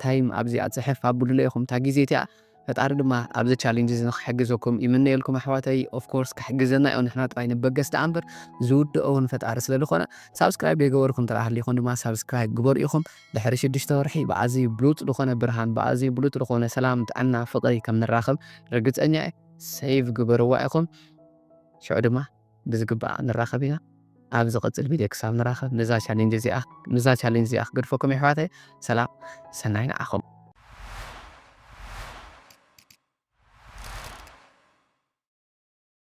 ታይም ኣብዚኣ ፅሕፍ ኣብሉለ ኢኹም እታ ግዜ እቲኣ ፈጣሪ ድማ ኣብዚ ቻሌንጅ እዚ ንክሕግዘኩም ይምነየልኩም ኣሕዋተይ ኦፍኮርስ ክሕግዘና እዩ ንሕና ጥራይ ንበገስ ደኣ እምበር ዝውድኦ እውን ፈጣሪ ስለ ዝኾነ ሳብስክራይብ ዘይገበርኩም እንተ ሃሊኹም ድማ ሳብስክራይብ ግበሩ ኢኹም ድሕሪ ሽዱሽተ ወርሒ ብኣዝዩ ብሉፅ ዝኾነ ብርሃን ብኣዝዩ ብሉፅ ዝኾነ ሰላም ጥዕና ፍቕሪ ከም ንራኸብ ርግፀኛ እየ ሴቭ ግበርዋ ኢኹም ሽዑ ድማ ብዝግባእ ንራኸብ ኢና ኣብ ዝቕፅል ቪድዮ ክሳብ ንራኸብ ነዛ ቻሌንጅ እዚኣ ነዛ ቻሌንጅ እዚኣ ክገድፈኩም የሕዋተይ ሰላም ሰናይ ንዓኹም